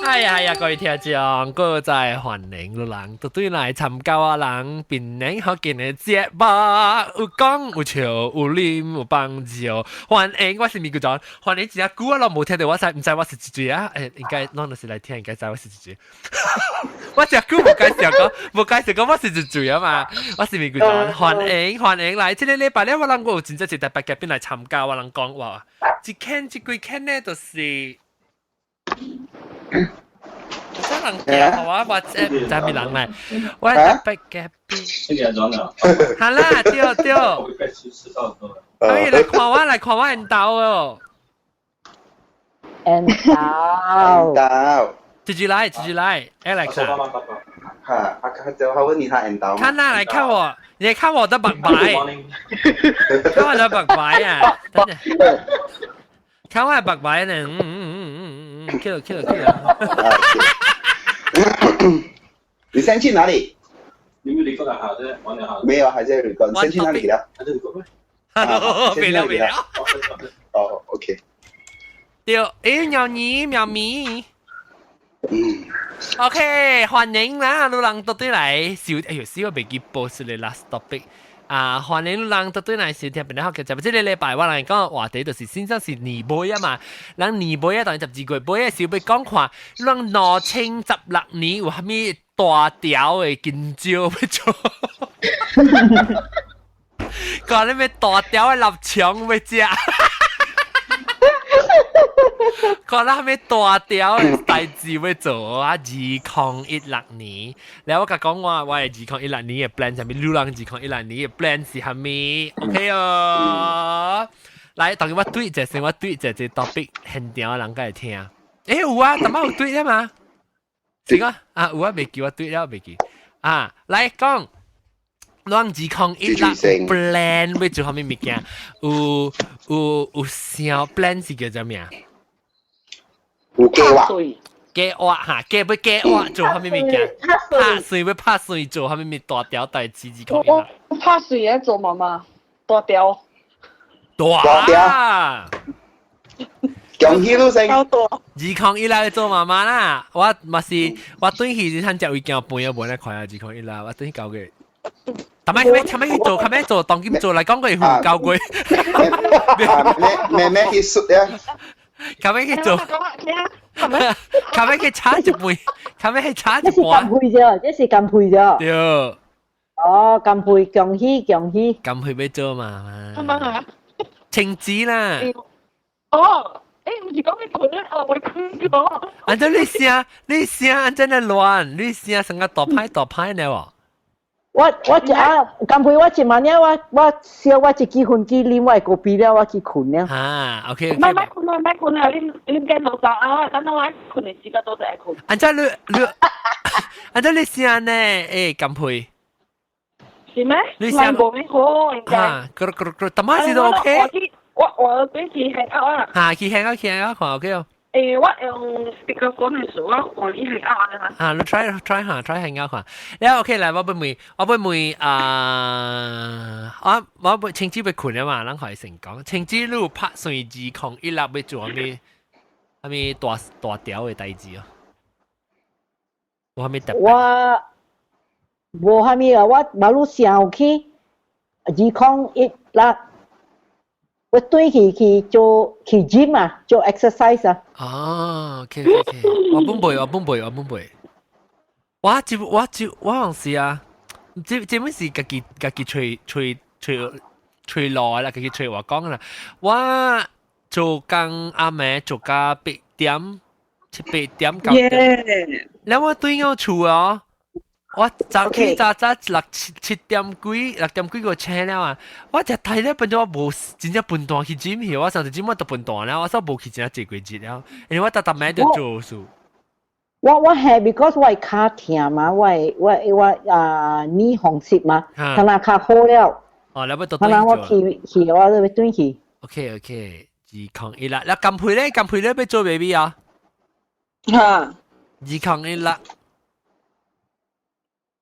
哎呀呀，各位聽眾，閣再歡迎你人，都對來參加我人檳城福建的節目，有講有笑有啉有幫助，歡迎，我是米姑長，歡迎一下久啊，攏無聽著我知，毋知我是一誰啊？欸，應該攏就是來聽，應該知我是一誰。我誠久無介紹講，無介紹講我是一誰啊嘛，我是米姑長，歡迎歡迎來，這个禮拜咧，我人閣有真正一特別嘉賓來參加，我人講話，一間一幾間咧，就是。這人叫我我這毋知啥人來，我特別嘉賓。好啦，對對。可以來看我，來看我𪜶兜哦。 𪜶兜。兜。自己來，自己來，Alex。哈，他他問你他𪜶兜。看啦，來看我，你看我的白白，看我的白白啊！等陣，看我的白白呢，嗯嗯嗯嗯嗯，去了去了去了。你先去哪裡？你沒 record 啊？這玩兩下。沒有，還在 record。你先去哪裡了？還在 record 咩？沒了沒了。哦，OK。對，誒，喵咪喵咪。嗯。 OK，歡迎啦，路人都對來收，哎呦，死我袂記 post 咧 last topic 啊！歡迎路人都對來收聽，檳城福建節目。這个禮拜我來講話題就是先生是年尾啊嘛，人年尾啊，當然12月尾的時候欲講看，咱2016年有啥物大條的金招欲做，講你欲大條的臘腸欲食。看咱欲大條的代誌欲做啊！2016年，然後我共講我我的二零一六年的 plan 啥物？你人二零一六年的 plan 是啥物？OK 哦，來，當然我對一先，我對一個 topic 現場人會聽。欸，有啊，淡仔有對了嘛？是啊，啊有啊，袂記我對了，袂記。啊，來講，咱二零一六 plan 欲做啥物物件？有有有啥 plan 是叫做咩啊？有計劃，計劃哈，計欲計劃做啥物物件？拍算欲拍算做啥物物大條代誌二零一六。我拍算咧做媽媽，大條。大條。恭喜你先。二零一六做媽媽啦，我嘛是我轉去時陣食位件飯也無咧看啊，二零一六我轉去9月。逐擺較欲去做，較欲做，當今做來講過有九月。咩咩去術呀？較欲去做，較欲去炒一杯，較欲去炒一這是減肥啫，這是減肥啫。對。哦，減肥，恭喜恭喜。減肥欲做嘛？啱啱啊？停止啦。哦，欸，毋是講欲睏咧，哦，欲睏咗。按怎你聲，你聲按怎咧亂，你聲成個大歹大歹呢喎。我我一啊，減肥我一萬了，我我燒我一支薰機啉我的咖啡了，我去睏了。啊，OK。莫莫睏啊，莫睏啊！恁恁見老早啊，等我睏的時間都在睏。按怎你你，按怎你聲呢？欸，減肥。是咩？你聲無咩好，應該。啊，咯咯咯，淡仔時都 OK。我我轉去 Hangout 啊。哈，去 Hangout 去 Hangout 看 OK 哦。欸，我用 speakerphone 的時候，我看你 Hangout 啊。啊，你 try try 下，try Hangout 看。了 OK 來，我欲問，我欲問啊，我我欲清子欲睏了嘛，咱可以先講。清子你有拍算2016欲做啥物？啥物大大條的代誌哦？有啥物特別？我無啥物啊，我馬路想去2016。我對去去做去 gym 啊，做 exercise 啊。哦，OK OK，我本背，我本背，我本背。我就我就我好是啊，這這本是家己家己揣揣揣揣路啦，家己揣話講啦。我做工暗暝做到8點，七八點9點。然後我對我厝哦。我早起早早六七七點幾6點幾個醒了啊！我食睇咧，變做我無真正分段去 gym 去，我上次 gym 我都分段了，我煞無去真正濟幾日了，因為我逐逐暝都做事。我我係 because 我的跤疼嘛，我我我啊耳紅色嘛，可能較好了。哦，你欲都可能我去去我都欲轉去。 OK OK，2016，那減肥咧，減肥咧欲做 baby 啊？哈。2016。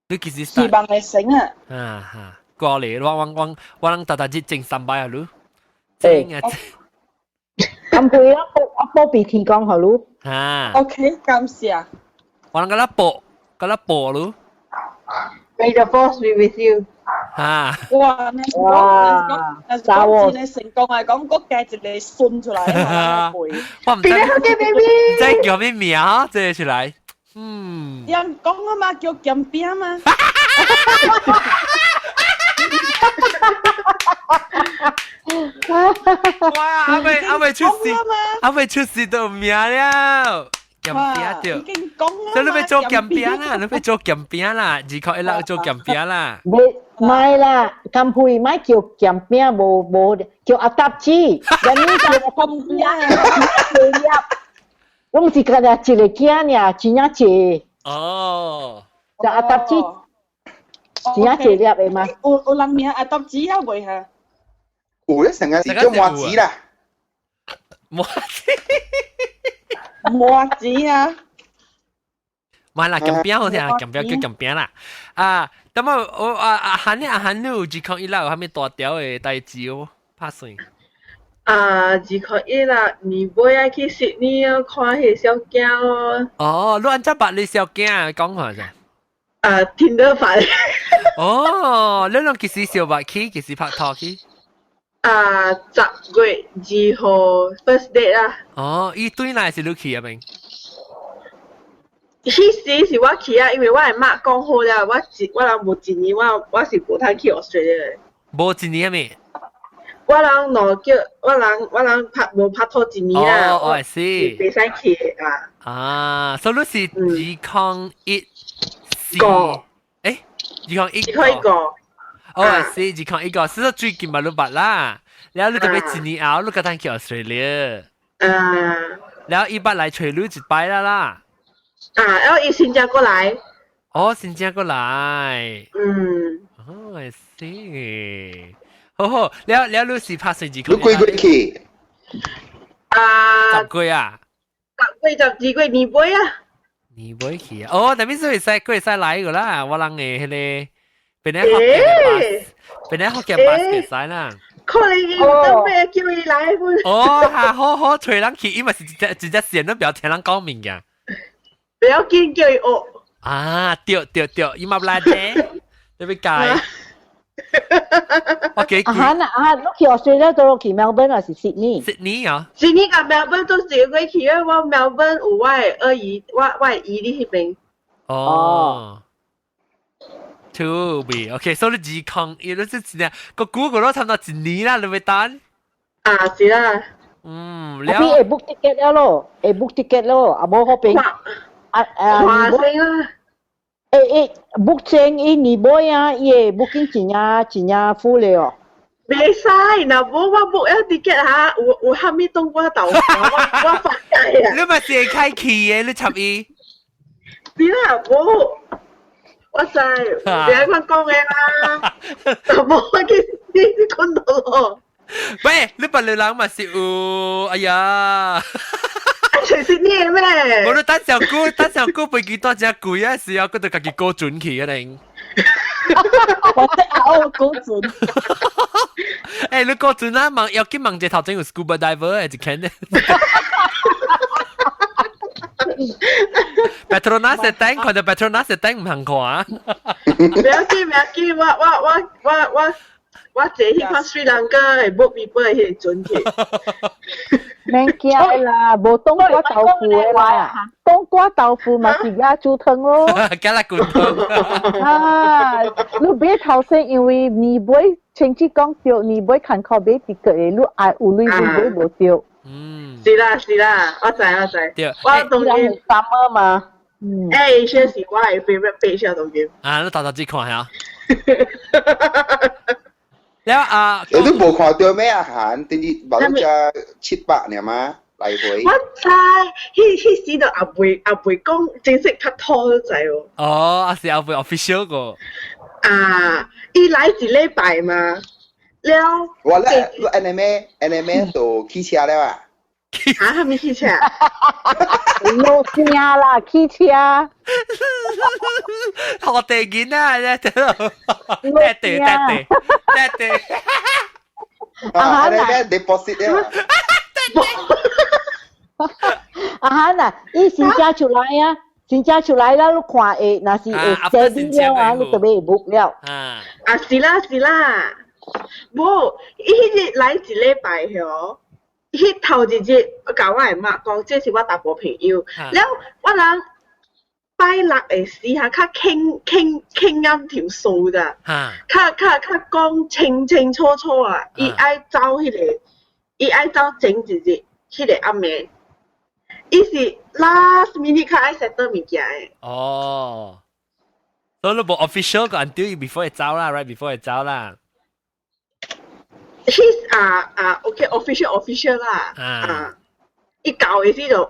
你幾時希望會成啊！啊哈，過嚟我我我我攏逐逐日整三擺啊，你。欸。減肥啊，我保庇天公予你。嚇。 OK，感謝。我人佮咱報，佮咱報咯。 May the force be with you。嚇！哇！你哇講，講真係成功係講，嗰計一個孫出來，我唔知，好嘅 baby，唔知叫咩名，這個出來。嗯。人講啊嘛，叫鹹餅嘛。哇！阿妹出事，阿妹出事都唔名了。鹹餅對，所以你欲做鹹餅啦，你欲做鹹餅啦，2箍1做鹹餅啦。唔係啦，金佩咪叫鹹餅，無無叫阿搭子，人呢就鹹餅，我唔是干焦一個囝爾，真正濟。哦，就阿搭子，真正濟粒的嘛。有人名阿搭子啊未嚇？有咧，成個是叫麻子啦。麻子。麻子啊！買啦，鹹餅好聽，鹹餅叫鹹餅啦。啊，咁啊，我啊阿韓呢？阿韓你有2016有啥物大條的代誌無？拍算。啊，2016年尾愛去悉尼哦，看彼小囝哦。哦，你按怎捌你小囝講下者？啊，聽得煩。哦，你攏幾時相捌去？幾時拍拖去？啊，10月2號 first date 啦。哦，伊對來是你去啊？明？彼時是我去啊，因為我的媽講好了，我人無一年，我是無通去 Australia 的。無一年啊？咩？我人若叫我人拍無拍拖一年啦。哦，我是。袂使去啊。啊，所以你是2014個？欸，2001 2001個。哦，是2001個，是說最近嘛你捌啦，然後你特別一年後，你閣通去 Australia。啊。然後伊捌來揣你一擺啦啦。啊，然後伊新加過來。哦，新加過來。嗯。哦，I see。好好，了了，你是拍算幾？你幾月去？啊。 10月啊？10月12月年尾啊。年尾去啊？哦，但係是會使，會使來個啦，我人的彼個，邊個福建的巴，邊個福建巴士會使啦。可能伊準備叫伊來分。哦，哈，好好，揣人去，伊嘛是一隻一隻線，都不要聽人講物件。不要緊，叫伊學。啊，對對對，伊嘛來咧，你欲改。我記。啊哈啊，你去 Australia 都去 Melbourne 還是 Sydney？ Sydney 啊。 Sydney 佮 Melbourne 都是一個去，因為我 Melbourne 有我的二姨，我的姨佇彼邊。哦。To be OK，所以你2001，你這一年個估個都差不多一年啦，你欲等？啊，是啦。嗯，了。會 book ticket 了咯，會 book ticket 咯，啊無好平。啊啊，看先啊。欸欸，book 前伊年尾啊，伊會 booking 真正真正 full 了哦。袂使，若無我 book 了 ticket 哈，有蝦米當我豆腐，我發界啊！你嘛是會開去的，你插伊。是啦，無，我知，別講講的啦，無我去你睏到咯。喂，你別人嘛是有，哎呀！隨時你咩？無你等上久，等上久飛機單真貴啊，時候閣著家己過船去可能。我得啊，我過船。欸，你過船啊？問要去問一頭前有 scuba diver 的一間咧。Petronas 的頂，看著 Petronas 的頂毋通看啊。不要緊，不要緊，我坐彼款斯里蘭卡的 boat people 的彼個船去。免驚啦，無冬瓜豆腐的啦，冬瓜豆腐嘛是鴨煮湯咯。加啦骨湯。啊，你別頭先，因為年尾親戚講著，年尾牽靠買 ticket 的，你愛有鐳買無著。嗯。是啦是啦，我知我知。對。我當然 summer 嘛。嗯。欸，這是我的 favorite page 啊，當然。啊，你沓沓子看下。了啊！你都無看著咩啊？韓，等於無你才700爾嗎？來回。我知，彼時就也未講正式拍拖都知哦。哦，也是也未 official 個。啊，伊來一禮拜嘛，了。我咧，你 NMA 就起車了啊？啊，啥物起車？落車啦，起車。學地囡仔咧，得得得得得。啊，NMA deposit 了。啊，阿漢啊，伊新車出來啊，新車出來啦，你看會，若是會 steady 了啊，你就欲 book 了。啊，啊是啦是啦，無，伊彼日來一禮拜嗬，彼頭一日我共我的媽講，這是我查埔朋友，了我人拜六的時下較傾傾傾啱條數咋，較較較講清清楚楚啊，伊愛走彼個，伊愛走前一日彼個暗暝，伊是 last minute 較愛 settle 物件的。哦，所以你無 official 個 until before 會走啦，right before 會走啦。 He's 啊啊，OK official official 啦，啊，伊搞的時就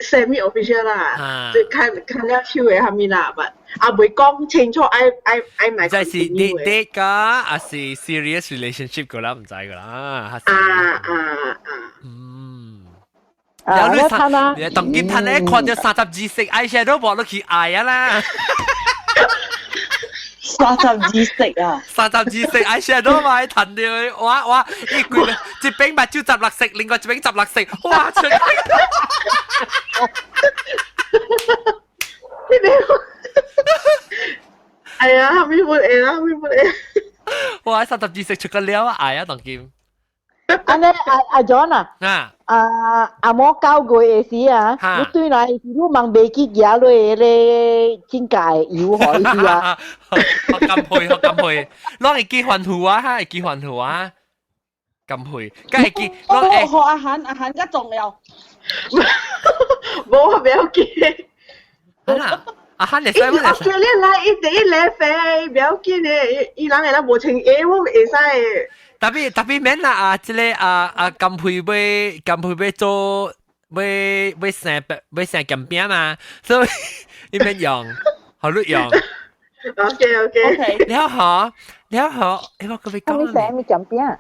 semi official 啦，就看看了手的啥物啦，but 啊未講清楚，愛愛愛買。這是 date date 噶，還是 serious relationship 個啦？毋知個啦。啊啊啊！嗯。啊，你睇啦，當今睇咧，看到32色 eyeshadow 無落去愛啊啦。 32色啊！ 32色 eyeshadow 嘛，彈到哇哇！一規一邊目睭16色，另外一邊16色，哇！出！呢邊，哎呀，後面冇會啦，後面冇會。哇！32色出個了啊，愛啊，當今。按呢阿阿 John 啊，啊阿摩9月的時啊，你對來你問袂記舉落咧境界遊可以啊？學咁配，學咁配，攏會記歡呼啊，哈會記歡呼啊，咁配，梗係記。我學阿韓，阿韓較重要。無不要緊。啊，阿韓你使乜？伊是你來，伊第一來飛，不要緊的，伊伊人會當無穿鞋，我會使。特別特別免啦啊！這個啊啊金佩欲金佩欲做欲欲生欲生鹹餅嘛，所以你免用，好你用。 OK OK。了好，了好，欸我閣欲講。你生咩鹹餅？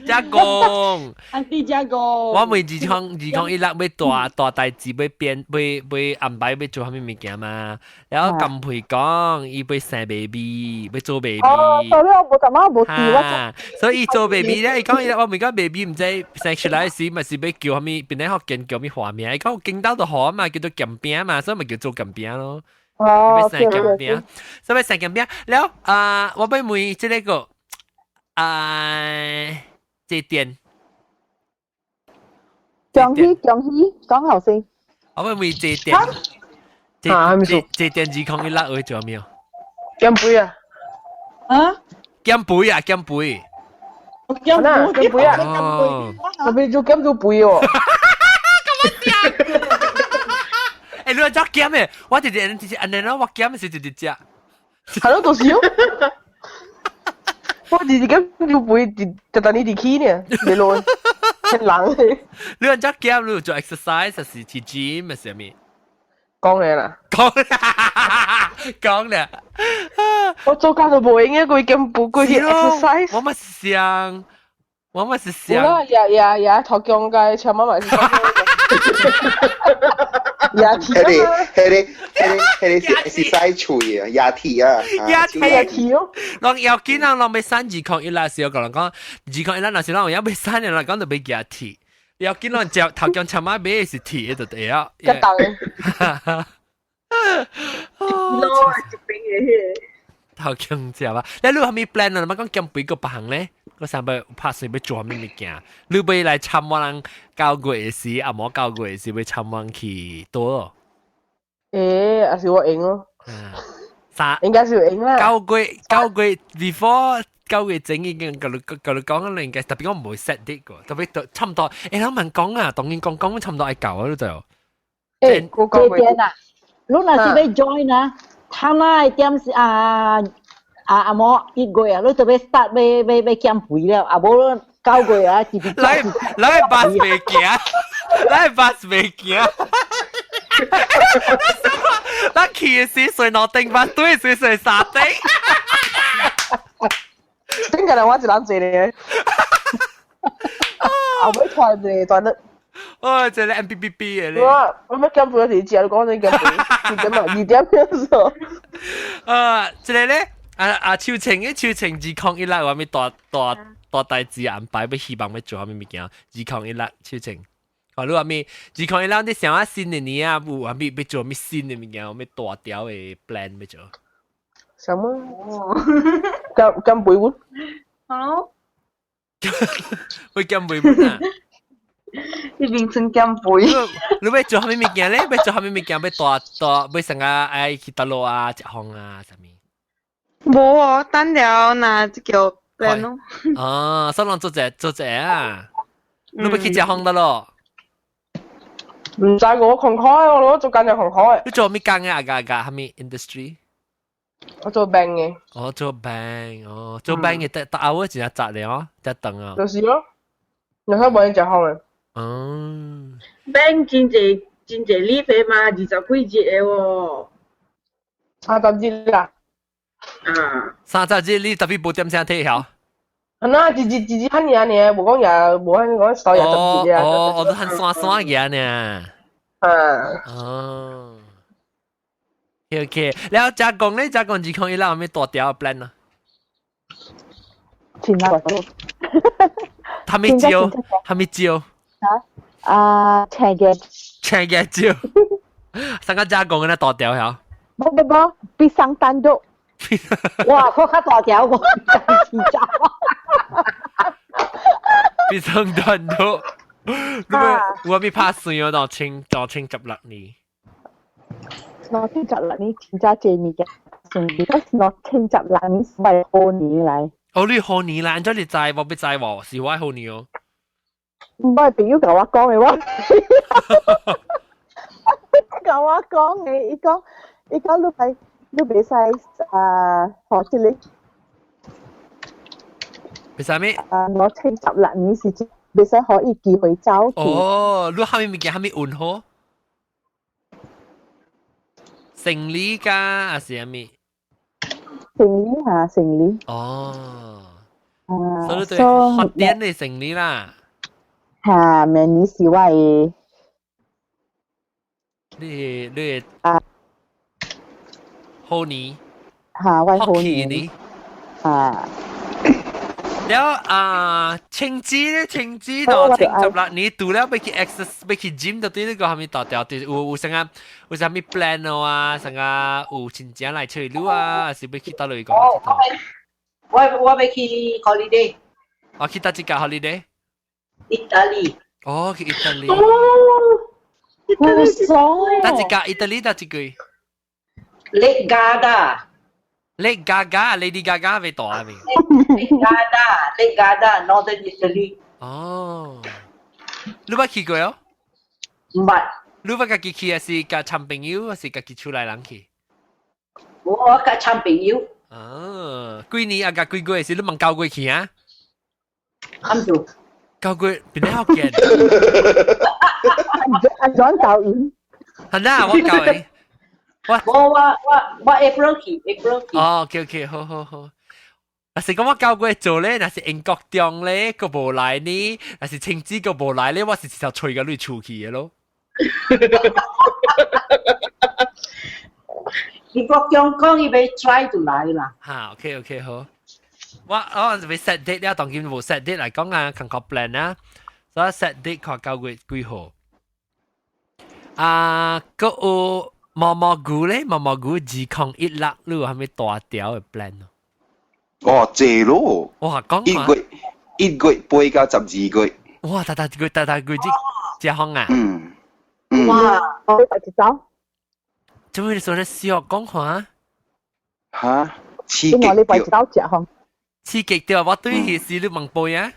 食公，安弟食公。我問2016欲大大代誌欲變欲欲安排欲做啥物物件嘛？然後金佩講，伊欲生 baby，欲做 baby。哦，所以我無感覺無記我。所以伊做 baby 咧，伊講伊我問講 baby 毋知生出來時，嘛是欲叫啥物？邊個福建叫啥物花名？伊講見到就好嘛，叫做鹹餅嘛，所以咪叫做鹹餅咯。哦，欲生鹹餅，所以欲生鹹餅。了啊，我欲問這個啊。這店，江西江西講好先。我欲問這店，這這這店2016會做咩？減肥啊！啊？減肥啊！減肥。減肥減肥啊！我欲做減做肥哦。咁啊！欸，你怎減的？我直直直直按呢咯，我減的是直直食。係咯，就是哦。我直直減做肥，直直等你直起呢，袂落，很冷。你按怎減？你有做 exercise 還是去 gym 還是啥物？講嘅啦，講講咧。我做家都無閒嘅，規減肥，規去 exercise。我嘛是想，我嘛是想。有啦，也也也頭強個車媽嘛是。牙齒啊！彼個、彼個、彼個、彼個是是洗喙啊，牙齒啊，牙齒牙齒哦。人要緊人，人欲生2016時，我共人講，2016若是人有影欲生的，人講就欲牙鐵。要緊人食頭強車媽買的是鐵的就對啊。較重。喏，一邊的彼個。頭強食啊！你有啥物 plan 啊？你講減肥閣別項咧？我想欲拍算欲做啥物物件？你欲來參我人9月時，啊無9月時欲參我去佗咯？欸，還是我閒咯。三應該是有閒啦。9月9月 before 9月前已經共你共你講啦，應該特別我毋會 set date 個，特別差毋多。欸，人問講啊，當然講講差毋多愛到啊，你就。欸，這邊啊，你若是欲 join 啊，他那點是啊。啊阿摩1月啊，你就欲 start 欲欲欲減肥了，啊無9月啊，是來來巴士袂行，來巴士袂行。咱去的時睡兩頂巴，對時睡三頂。頂個人我一人坐咧，後尾拖一個大粒。哦，這個 M B B B 的咧。我我欲減肥時，食你講你減肥，二點啊，2點鐘數。啊，這個咧。啊啊！秋晴嘅秋晴2016有啥物大大大代誌安排，欲希望欲做啥物物件？2016秋晴，看你話物2016你想啊新的年啊，有啥物欲做啥物新的物件，有咩大條的 plan 欲做？什麼？減減肥喎？好。會減肥冇啊？你變成減肥。你欲做啥物物件咧？欲做啥物物件？欲大大欲成個愛去佗落啊，食風啊，啥物？無啊，等了那就叫 plan 咯。哦，所以攏做者做者啊！你欲去食風佗落？毋知我空開，我做緊就空開。你做咩工嘅啊？個個啥物 industry？我做 bank 嘅。哦，做 bank，哦，做 bank 嘅，得得後真係雜咧哦，得等啊。就是咯，你睇冇人食風嘅。哦。 bank 真濟真濟 leave 的嘛，20幾日的喎。30日啦。啊。30日你特別無點聲睇曉？係啦，一日一日很爾爾，無講也無講講少也10日啊。哦，我都很散散嘅呢。啊。哦。OK，了加講咧，加講2016有咩大條 plan 啊？真啊！他沒招，他沒招。啊，請嘅。請嘅招。上個加講嘅那大條曉？無無無，比上單獨。哇，佢較大條喎，比上單獨。你我咪拍算哦，2016年。 2016年真正濟物件，算because 2016年是我好年來。哦，你好年啦，按怎你知？我欲知無，是我好年哦。唔係朋友共我講的，我共我講的，伊講伊講你袂你袂使啊，學這個。袂使咩？啊，2016年時陣袂使予伊機會走去。哦，你啥物物件啥物運好？生理㗎，還是啥物？生理嚇，生理。哦。啊，所以對發電的生理啦。嚇，明年是我的。你啊，好年。嚇，我好年。啊。了啊，青子咧，青子到2016年，除了欲去 exercise，欲去 gym 就對呢個係咪大條？對，有啥個有啥物 plan 啊？啥個有親戚來揣你啊？還是欲去佗落個？我欲去 holiday。哦，去佗一個 holiday？意大利。哦，去意大利。哦，意大利爽。佗一個意大利佗一個？Lake Garda。 Lake Gaga，Lady Gaga 未大未？Lake Garda，Lake Garda，Northern Italy。哦，你捌去過哦？毋捌。你捌家己去還是佮參朋友，還是家己厝內人去？我佮參朋友。哦，幾年啊？佮幾個月是你問9月去啊？啱做。9月邊咧好見？阿轉教員。係啦，我教你。我我 April 去，April 去。哦，OK OK，好好好。若是講我9月做咧，若是英國中咧，閣無來呢，若是親子閣無來咧，我是直頭揣個你厝去的咯。英國中講伊欲 try to 來啦。哈，OK OK 好。我是欲 set date 了，當今無 set date 來講啊，看個 plan 啊，所以 set date 看9月幾號。啊，閣有毛毛菇咧，毛毛菇2016，你有啥物大條的 plan 哦？哦，濟咯！哇，講1月1月8到12月。哇，大大個大大個這這行啊！嗯。哇，我一走。做咩你說咧笑講話？哈？刺激我禮拜一走食風。刺激到我對彼時你問背啊？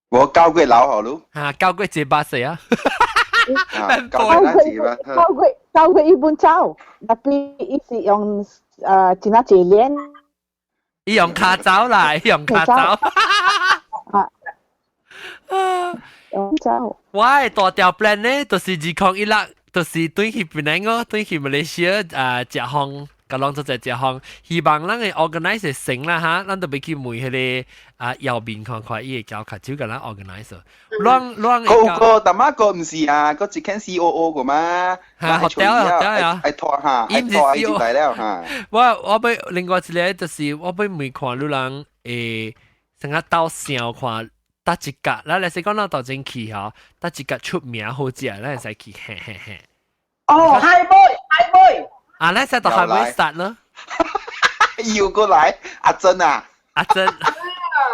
我9月老好咯。哈，9月100歲啊！9月9月伊本走，特別伊是用真啊濟年。伊用跤走啦，伊用跤走。啊！用走。我的大條 plan 呢，就是2016，就是轉去檳城哦，轉去馬來西亞啊，食風，共攏做者食風，希望咱會 organize 成啦哈，咱就欲去問彼個啊姚明看看，伊會交較少共咱 organize。攏攏個個大媽個毋是啊，個一間 COO 個嘛，哈，學掉學掉啊，愛拖哈，愛拖伊就來了哈。我欲另外一個就是我欲問看你人會成個鬥想看佗一角，咱來是講咱頭前去吼，佗一角出名好食，咱會使去嘿嘿嘿。哦，highway，highway。啊，咱使到 highway start 咯。又過來，阿珍啊，阿珍，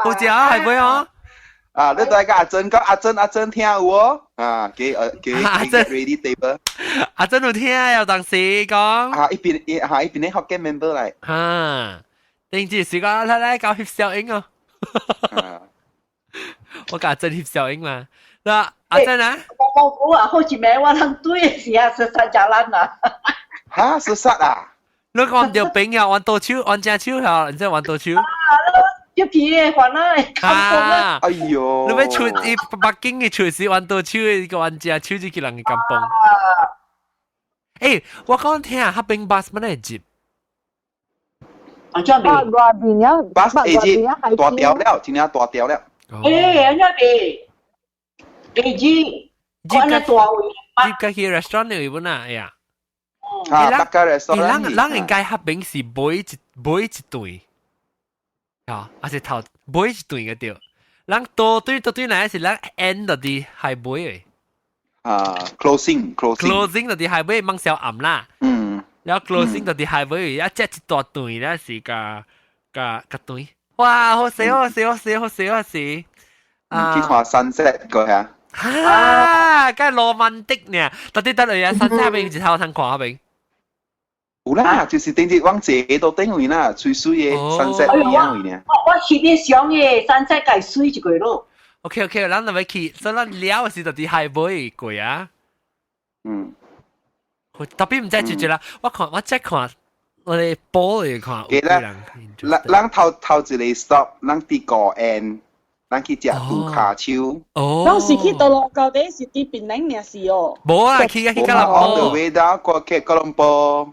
好食啊，highway 哦。啊，你大家阿珍講，阿珍阿珍聽有哦，啊，給給阿珍 ready table，阿珍有聽有當時講，啊，一邊一嚇一邊啲福建 member 嚟，哈，定住時間來來搞翕小影哦，我教阿珍翕小影嘛，嗱阿珍啊，我我估啊，好似名我通對是啊，sesat jalan 啊，嚇，sesat 啊，你講到朋友彎刀手，彎正手嚇，你知彎刀手。一皮嘅還啦，啊！哎呦，你欲出伊北京嘅廚師彎刀手，個彎正手就去人嘅甘榜。欸，我講聽啊，彼邊 bus 乜來接？啊，這邊外邊啊，bus 會接大條了，真正大條了。欸，安怎邊？會接，我那大位。接個去 restaurant 嚟本啊，哎呀。啊，大家 restaurant。人人應該彼邊是買一買一對。啊，還是頭尾一段嘅對，人多對多對來是咱 end 到啲係尾嘅。啊，closing closing closing 到啲係尾掹小暗啦。然後 closing 到啲係尾，一隻一大段咧是個個個段。哇，好死好死好死好死好死！啊，去看 sunset 個嚇。哈，梗係羅曼蒂呢，到底得嚟啊？sunset 邊一頭通看邊？有啦，就是頂日往坐到頂位啦，水水的 sunset 邊仔位呢。我我翕啲相嘅 sunset 計水一個咯。 OK OK，咱就欲去，所以咱了時就佇 highway 過啊。特別毋知就就啦，我看我再看我哋波嚟看。記得，咱咱頭頭一個 stop，咱佇高安，咱去食豬跤手。哦。當時去到落到底是佇檳城爾是哦。無啊，去啊去吉隆坡。 On the way down 過去吉隆坡。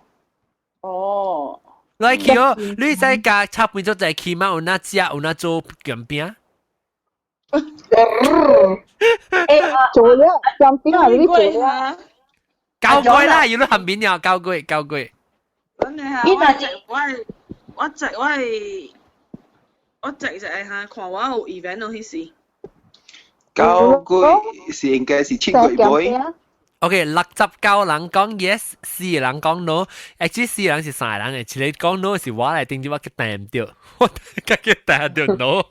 哦。來去哦，你使加插半鐘就去嗎？有哪食，有哪做鹹餅？做了鹹餅啊！你做了。九月啦，要你鹹餅了，九月九月。真係啊！我我我我係我直就係下看我有 event 咯，彼時。9月是應該是7月尾。 OK，69人講 yes，四個人講 no。actually 四個人是三個人嘅，一個講 no 是我來定住我去訂毋著，我家己訂著 no。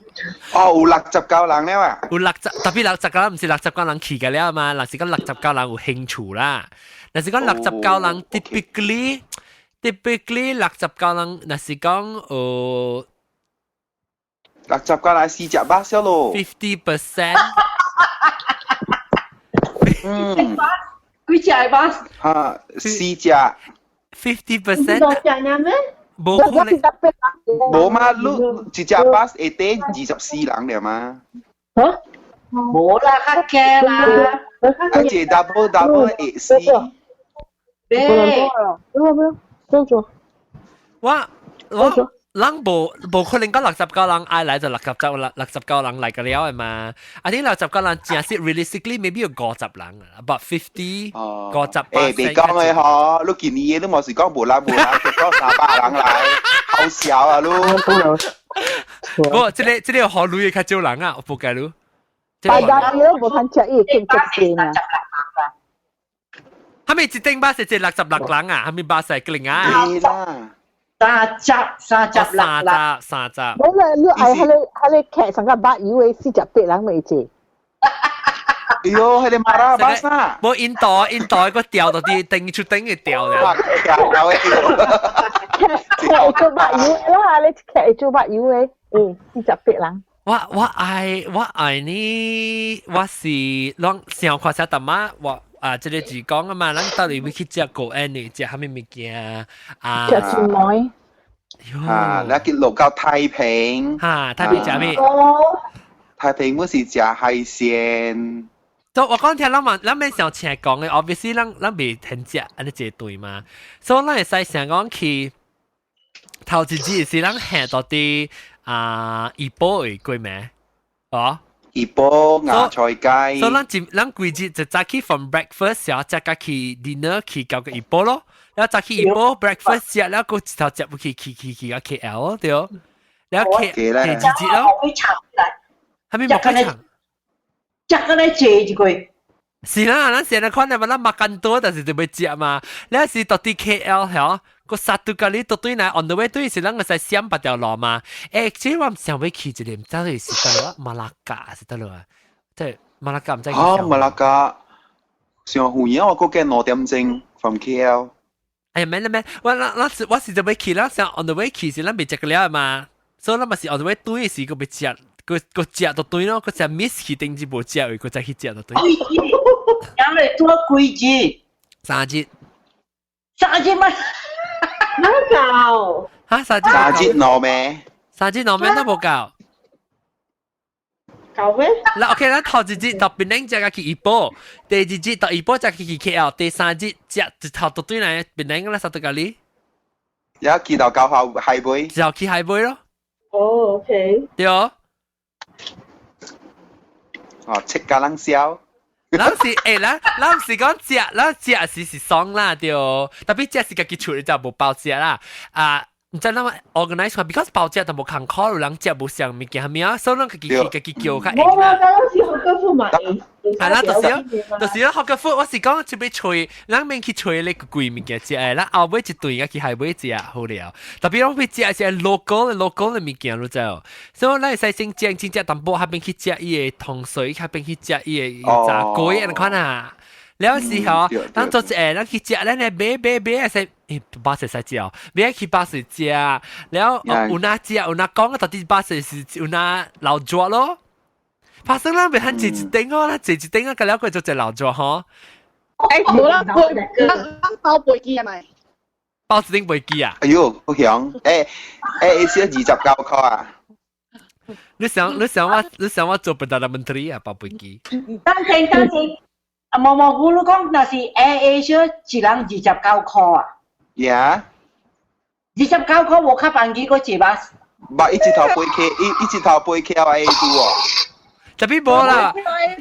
哦，有69人了啊！有六十，特別六十九人毋是六十九人去嘅了嘛，若是講六十九人有興趣啦。若是講六十九人，typically typically 六十九人，若是講69人四隻巴士咯。 50%。幾隻巴？嚇，四隻。 50%。多隻咩？無可能。無嘛，你一隻巴士會載24人了嘛？嚇？無啦，較驚啦。啊，一個 double double 會死。咩？沒有沒有，做做。我我人無無可能講六十九人愛來就六十九六六十九人來個了的嘛。啊，啲六十九人正是 realistically maybe 有50人，about 50 50。誒，別講嘅嗬，你今年你莫是講無啦無啦，結果300人來，好笑啊你。無，這個這個好女嘅較少人啊，我報計你。大家你都無通食伊更足勁啊！係咪一頂巴士就66人啊？係咪巴士個零啊？係啦。三十三十六三十三十。冇啦，你愛彼個彼個劇上個百以為48人未坐。哎喲，彼個馬拉巴士。無印度印度個調到啲頂出頂嘅調啦。調嘅。劇做百以啦，你劇做百以為，48人。我我愛我愛你，我是攏想看啥淡仔，我啊，這個是講啊嘛，咱到底欲去食高安的，食啥物物件啊？食煎糜。啊，你去落到太平。哈，太平食咩？太平我是食海鮮。就我講聽，咱嘛，咱免想請講的，obviously 咱咱未聽食按呢這對嘛，所以咱會使想講去頭一日是咱行到佇啊怡保的過咩？哦。怡保芽菜街。所以咱一咱規日就早起 from breakfast 時候，再加去 dinner 去到個怡保咯。然後早起怡保 breakfast 食了，閣一頭接去去去去到 KL 對。然後第二節咯，會長來，係咪冇開場？食個咧坐一個。是啦，咱成日看你嘛，咱 makan 多，但是就欲食嘛。你是到佇 KL 嚇，個 satu kali 到對來 on the way 對是咱個使閃別條路嘛。欸，這我唔想欲去一個，毋知是佗落馬拉加是佗落啊？即係馬拉加毋知。啊，馬拉加上遠啊，我閣2點鐘 from KL。哎呀，免啦免，我咱咱是我是就欲去，咱想 on the way 去是咱未食過了嘛，所以咱嘛是 on the way 對時閣欲食。閣閣食就對咯，閣食 miss 去頂一無食位，閣再去食就對。因為多幾日？ 3日。3日嘛？哪夠？嚇，三日？三日兩暝？三日兩暝都無夠。夠咩？嗱，OK，咱頭一日到檳城食去怡保，第二日到怡保食去 KL，第三日食一頭就對來檳城啦，satu kali。也去到九號 highway。就去 highway 咯。哦，OK。對哦。哦，切家人笑。咱是欸，咱咱毋是講食，咱食是是爽啦，對。特別食是家己厝就無包食啦。啊，毋知咱 organize 看，because 包食就無艱苦，有人食無相物件，啥物啊，所以咱家己去家己叫較無無，咱是 hawker food 嘛。係啦，就是啦，hawker food，我是講這欲揣，咱免去揣咧個貴物件食的，咱後尾一頓仔去海尾食好了。特別咱欲食是 local local 的物件，你知無？所以咱會使先食先食淡薄，較免去食伊的糖水，較免去食伊的炸粿按呢款啊。了時候，咱做一個，咱去食，咱來買買買，會使欸巴士會使食哦，買去巴士食，了有哪食有哪講，到底巴士是有哪老桌咯？發生咱袂通坐一頂哦，咱坐一頂啊，個了過就坐老桌吼。欸，無啦，飛，咱咱包飛機係咪？包一頂飛機啊？哎喲，好強！欸欸，是29塊啊！你想我做 Perdana Menteri 啊？包飛機？等陣等陣，啊毛毛菇你講若是 Air Asia 一人29塊啊？ Yeah。29塊無較便宜過坐巴士。捌一頭飛機，一一頭飛機 A 度哦。特別無啦，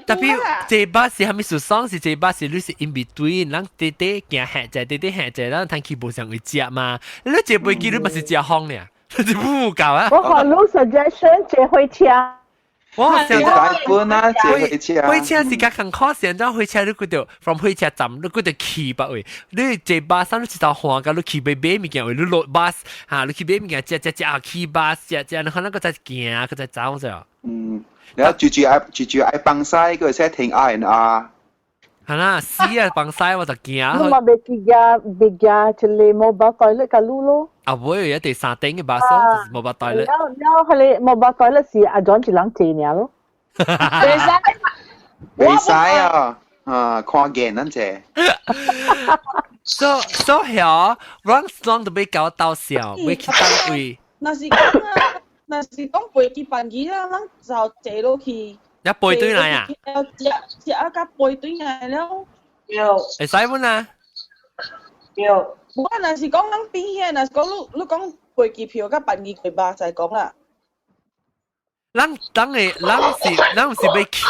特別坐巴士係咪數爽是坐巴士，你是 in between，咱短短行行者，短短行者，咱通去無上位食嘛。你坐飛機你嘛是食風爾，你不夠啊！我予你 suggestion 坐火車。我想大本啊，坐火車。火車是較艱苦，現在火車你覺得 from 火車站你覺得去別位，你坐巴士你一頭換甲你去欲買物件位，你落巴士嚇，你去買物件食食食去巴士食食，你可能閣再行，閣再走者。嗯。然後住住愛住住愛放西，佢會使停 R and R。係啦，死啊！放西我就驚。你嘛袂記得袂記一個 mobile toilet 甲路咯。啊，會有一第三頂嘅巴士，就是 mobile toilet。了了，彼個 mobile toilet 是阿 John 一人坐爾咯。袂使。袂使啊！啊，看見咱坐。所所以哦，阮雙都欲共我鬥笑，欲去佗位。若是講啊，若是講飛機班機啦，咱就坐落去。你飛轉來啊？食食啊，甲飛轉來了。對。會使無啊？對。無啊，若是講咱邊遐，若是講你你講飛機票較便宜過巴士講啦。咱咱的咱是咱毋是欲去。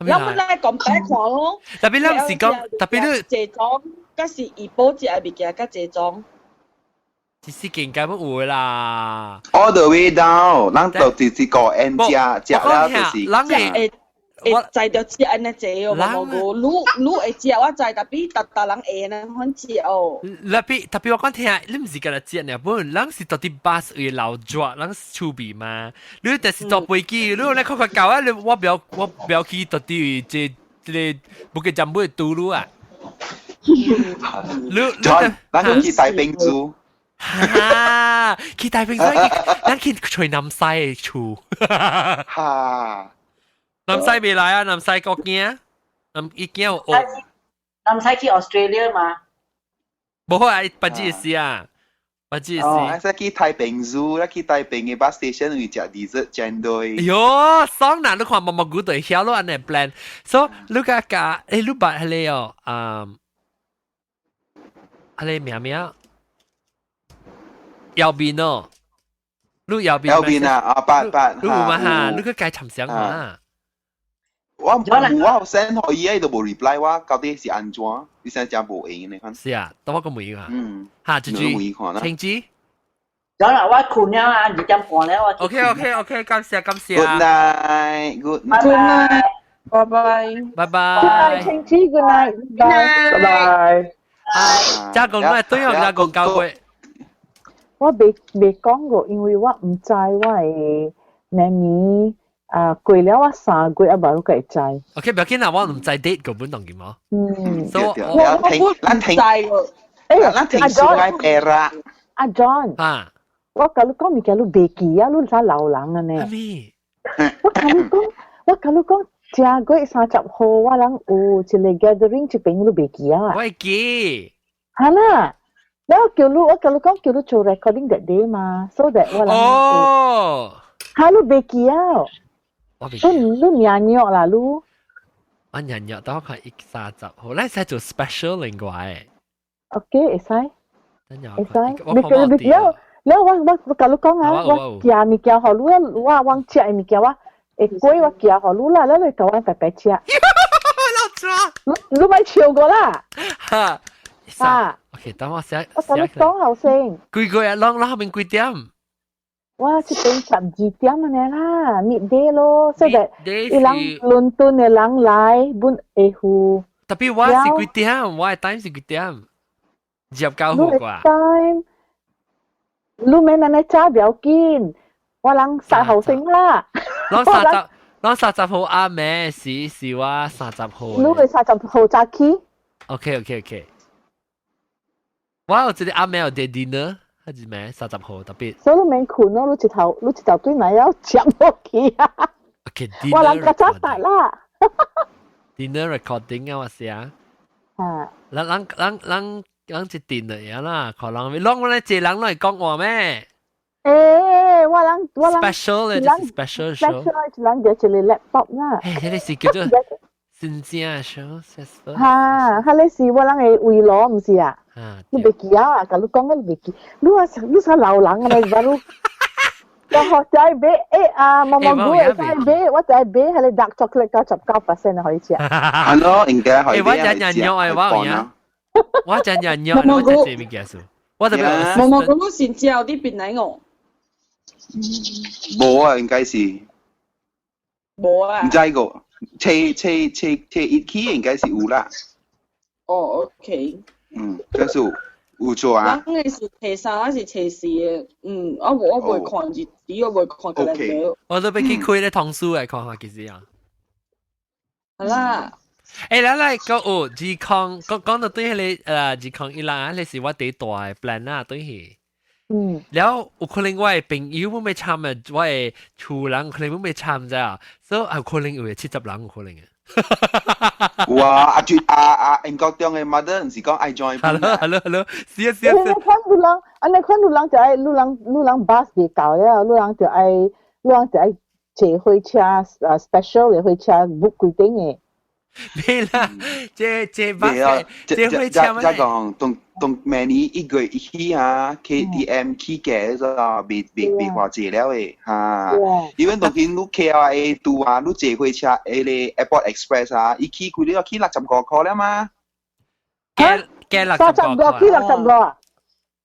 咱本來講白看咯。特別咱毋是講，特別你坐莊，佮是怡保食的物件，佮坐莊。這是應該冇有啦。 All the way down，咱就直接個 N 食食了就是。咱會會載著食按呢坐哦，無無你你會食我知，特別逐逐人會按呢款食哦。特別特別我講聽，你毋是干焦食爾，本咱是到佇巴士位留住，咱是厝邊嘛。你就是坐飛機，你來看看夠啊！你我不要我不要去到佇這這个 Bukit Jambul 拄路啊。你咱咱去大冰珠。哈！去大冰珠，咱去揣南西的厝。哈！南西未來啊，南西國驚，南伊驚有學。南西去 Australia 嘛？無好啊，捌這事啊，捌這事。哦，還是去太平珠，去太平的 bus station 有食 dessert 煎堆。哎喲，爽啦！你看毛毛菇就會曉咯，按呢 plan。所以你甲加，欸，你捌彼个哦，啊，彼个名名，右邊哦，你右邊。右邊啊，啊，捌捌。你有嘛哈？你去改參詳嘛？我有我有 send 予伊，伊都無 reply 我，到底是按怎？你現在真無閒呢？是啊，等我個問伊下。嗯，哈，這句，問伊看啦。清子。咗啦，我困了啊，2點半了我。 OK，感謝感謝。 Good night, good 拜拜。拜拜。拜拜。 Good night，清子，Good night，拜拜拜。啊，加講咧，對我加講交過。我未講過，因為我毋知我的媽咪啊過了我3個月啊，無你會知。 OK，不要緊啦，我毋知 date 個本當嘅嘛。嗯。所以我聽，咱聽，知喎。誒，咱聽 Sungai Perak。阿 John。啊。我共你講物件，你袂記啊？你啥老人啊呢？咩？我共你講，正月30號，我人有一個 gathering 這邊，你袂記啊？我會記。哈啦，然後叫你，我共你講叫你做 recording that day 嘛，so that 我人。哦。哈，你袂記啊？我袂記。你娘尿啦，你。我娘尿，等我看一三十號，你使做 special 另外。 OK，會使。會使。你叫你了了，我共你講啊，我寄物件予你啊，我食的物件我會過我寄予你啦，了你共我白白食。老抓。你莫笑我啦。哈。啊。OK，等我寫。我共你講後先。幾個月攏攏後面幾點？我這邊12點按呢啦，midday 咯，所以伊人倫敦的人來，本會付。 Tapi 我是幾點？我的 time 是幾點？29號啩。 time，你免按呢早不要緊，我人殺後生啦。攏30號暗暝是我三十號。你會三十號早起？ OK。我有一個暗暝有 dinner，還是咩？三十號特別。所以你免睏咯，你一頭對來要接落去啊。 OK，我人較早殺啦。 Dinner recording 啊，我寫。啊。咱咱咱咱咱一定的呀啦，可能攏我咧一人來講話咩？欸，我人 special 咧，就是 special show。 special 一人就一個 laptop 啦。欸，這個是叫做真正 show。哈，彼個是我人的圍爐，毋是啊？啊，你袂記啊？共你講個你袂記，你話你啥老人啊？你話你，我學仔買欸啊，毛毛菇會使買，我知買彼個 dark chocolate 99% 可以食。係咯，應該可以。欸，我真人肉的，我有影。我真人肉，我食這物件數。我特別。毛毛菇你先食佇邊來哦？無啊，應該是。無啊。毋知個，車車車車一起應該是有啦。哦，OK。嗯，這是有做啊。咱的是初三還是初四的？嗯，我未看日子，我未看個人。我都欲去開咧通書來看下，其實啊。好啦。欸，來來，個有二空，講講到對彼個2016啊，那是我第一大的 plan 啊，對去。了有可能我的朋友欲參的，我的厝人可能欲參者啊，所以有可能有70人有可能的。哇！阿朱阿阿英國中的 mother 毋是講愛 join。 Hello，是啊是啊。你看有人，按呢看有人就愛，有人 bus 袂夠了，有人就愛坐火車啊，special 的火車 book 規頂的。咩啦？這 bus 這火車咩？這講當當明年1月一起啊，KTM 起價咗，未偌濟了的哈。因為當今你 KLIA 拄啊，你坐火車彼個 Airport Express 啊，伊起幾了起65塊了嘛？加加六 35起65啊？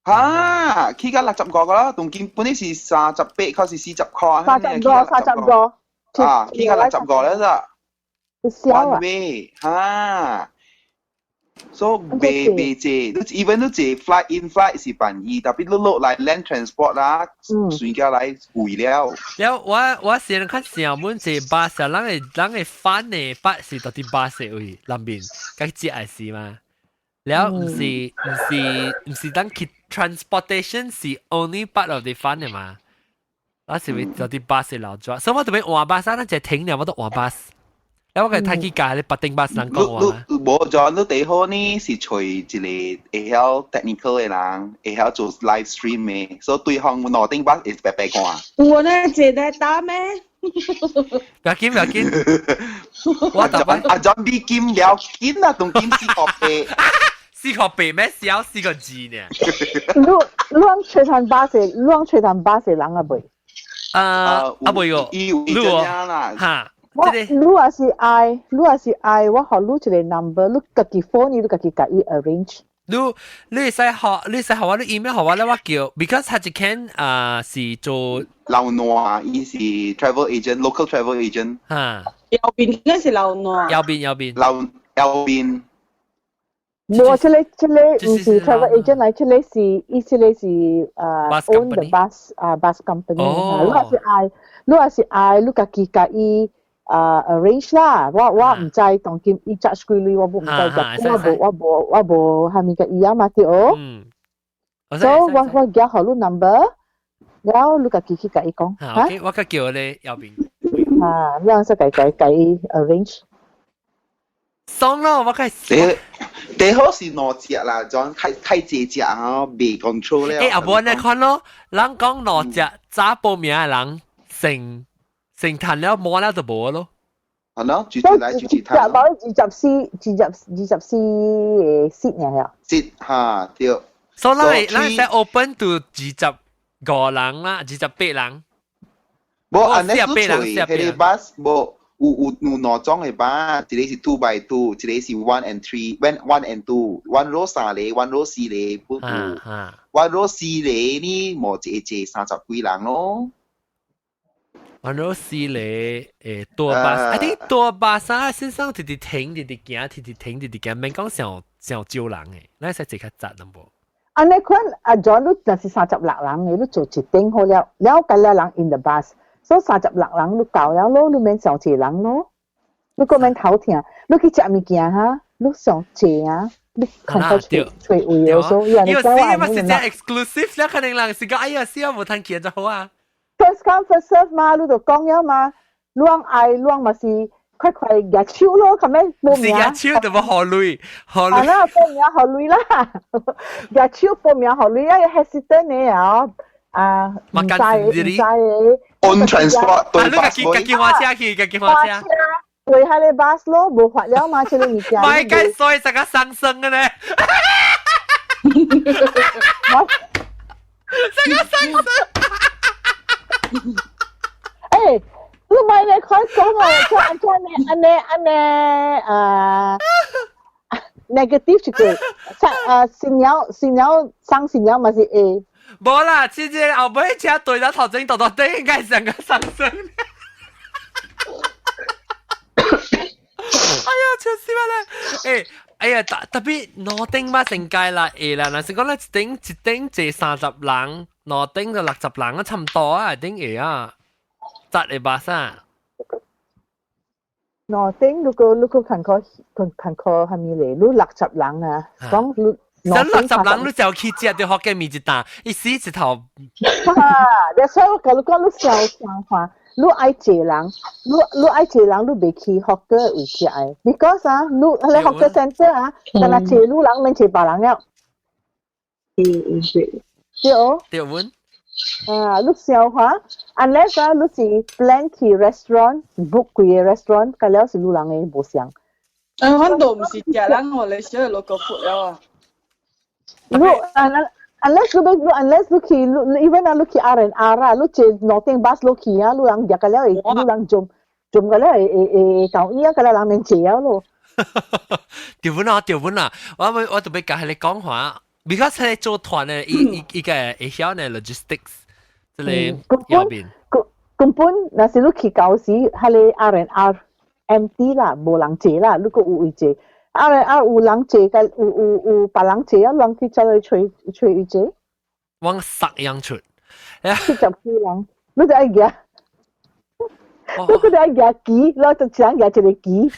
哈，起到65個啦，當今本來是38塊是40塊。三十五，三十五。啊，起到六十五了咋？ One way，哈。所以袂坐，你 even 你坐 flight in flight 是便宜，tapi 你落來 land transport 啦，算起來貴了。了我先較想阮坐巴士，人會翻的巴士到底巴士位南邊，佮接愛是嘛？了毋是當去 transportation 是 only part of the fun 的嘛？我是會到底巴士流轉，所以我特別換巴士，咱就停了，我都換巴士。了我個睇去架，你白頂巴士人講話嘛？無就你第好呢，是揣一個會曉 technical 的人，會曉做 live stream 的，所以對方兩頂巴會白白看。有呢，坐在打咩？不要緊，不要緊。我特別阿張比金了緊啊，當金四個八，四個八咩？小四個字呢？你你吹彈巴士，你吹彈巴士人啊未？啊啊未哦，你哦，哈。我你若是愛，你若是愛，我予你一個 number，你家己 phone 你家己共伊 arrange。你會使學，你使學我，你 email 學我咧，我叫，because 他一間啊是做老挪，伊是 travel agent，local travel agent。嚇。右邊嗰是老挪。右邊右邊。老右邊。無，這個毋是 travel agent 來，這個是伊這個是own the bus 啊 bus company。你若是愛，你若是愛，你家己共伊arrange 啦。我毋知當今伊 charge 幾鐳，我無毋知，我無蝦米共伊啊嘛對哦。所以我寄予你 number，然後你家己去共伊講。嚇，OK，我較叫你右邊。啊，你使共伊 arrange。爽咯，我開始。第好是兩隻啦，種太太濟隻啊，未 control 了。欸，阿無你看咯，人講兩隻早報名的人成成談了摸了就無咯。係咯，住住來住住談。 24，24個 seat 爾啊。 seat 哈對。所以咱會使 open to 25人啦，28人。無，按呢你揣彼个 bus 無。有兩種的巴，一個是 2 by 2，一個是 1 and 3， 1 and 2，one row 三個，one row 四個，不有，one row 四個呢，無一個坐30幾人咯。 one row 四個多巴，I think 多巴沙先生直直停，直直行，直直停，直直行，免講上上少人的，咱使坐較雜淡薄。按呢款阿 John 你若是36人的，你坐一頂好了，了幾個人 in the bus。所以36人你夠了咯，你免上濟人咯。你閣免頭疼，你去食物件哈，你上濟啊，你看到揣揣位的所以你知我嘛是真 exclusive 啦，可能人是講哎呀，死我無通見就好啊。 First come first serve 嘛，你就講了嘛，你愛你嘛是快快舉手咯，咁樣報名。是舉手就無予鐳，予鐳。啊，那報名予鐳啦，舉手報名予鐳啊，hesitant 的啊。啊，毋知毋知的。 On transport 對巴士。你家己換車去，家己換車。對，彼个 bus 咯，無法了嘛，這个物件。唔係該衰成個上升嘅咧。成個上升。欸，你莫咧看講哦，做按怎呢？按呢按呢啊？negative 一句，啊新娘新娘送新娘嘛是會。無啦，這這後尾車對到頭前，到到底應該成個上升。哎呀，笑死我啦！欸，哎呀，特別兩頂嘛成界啦，會啦，若是講咧一頂一頂坐30人，兩頂就60人啊，差唔多啊，頂會啊，十個巴士。兩頂如果看看看看蝦米咧，你六十人啊，講你。等60人你就去食就福建麵一擔，伊死一頭。哈，所以我共你講，你想想看，你愛濟人，你愛濟人，你袂去 hawker 位食的，because 啊，你彼个 hawker center 啊，干焦坐你人免坐別人了。對。對哦。對阮。啊，你想看，unless 啊，你是 plan 去 restaurant book 幾個 restaurant，個了是你人的無相。啊，阮都毋是食人哦，你小 local food 了啊。你 unless 你 unless 你去 even 啊，你去 R and R 啊，你坐兩頂 bus 落去啊，你人入個了會，你人做做個了會會會夠伊啊，個了人免坐啊咯。對阮啊，對阮啊，我特別共你講話，because 佢做團的，伊伊個會曉呢 logistics，這個右邊。根本若是你去舊時，彼个 R and R empty 啦，無人坐啦，你閣有位坐。R and R 有人坐個，有別人坐啊，人去走去揣揣伊坐。往殺樣出，70幾人，你就愛舉，你閣愛舉旗，我就一人舉一個旗。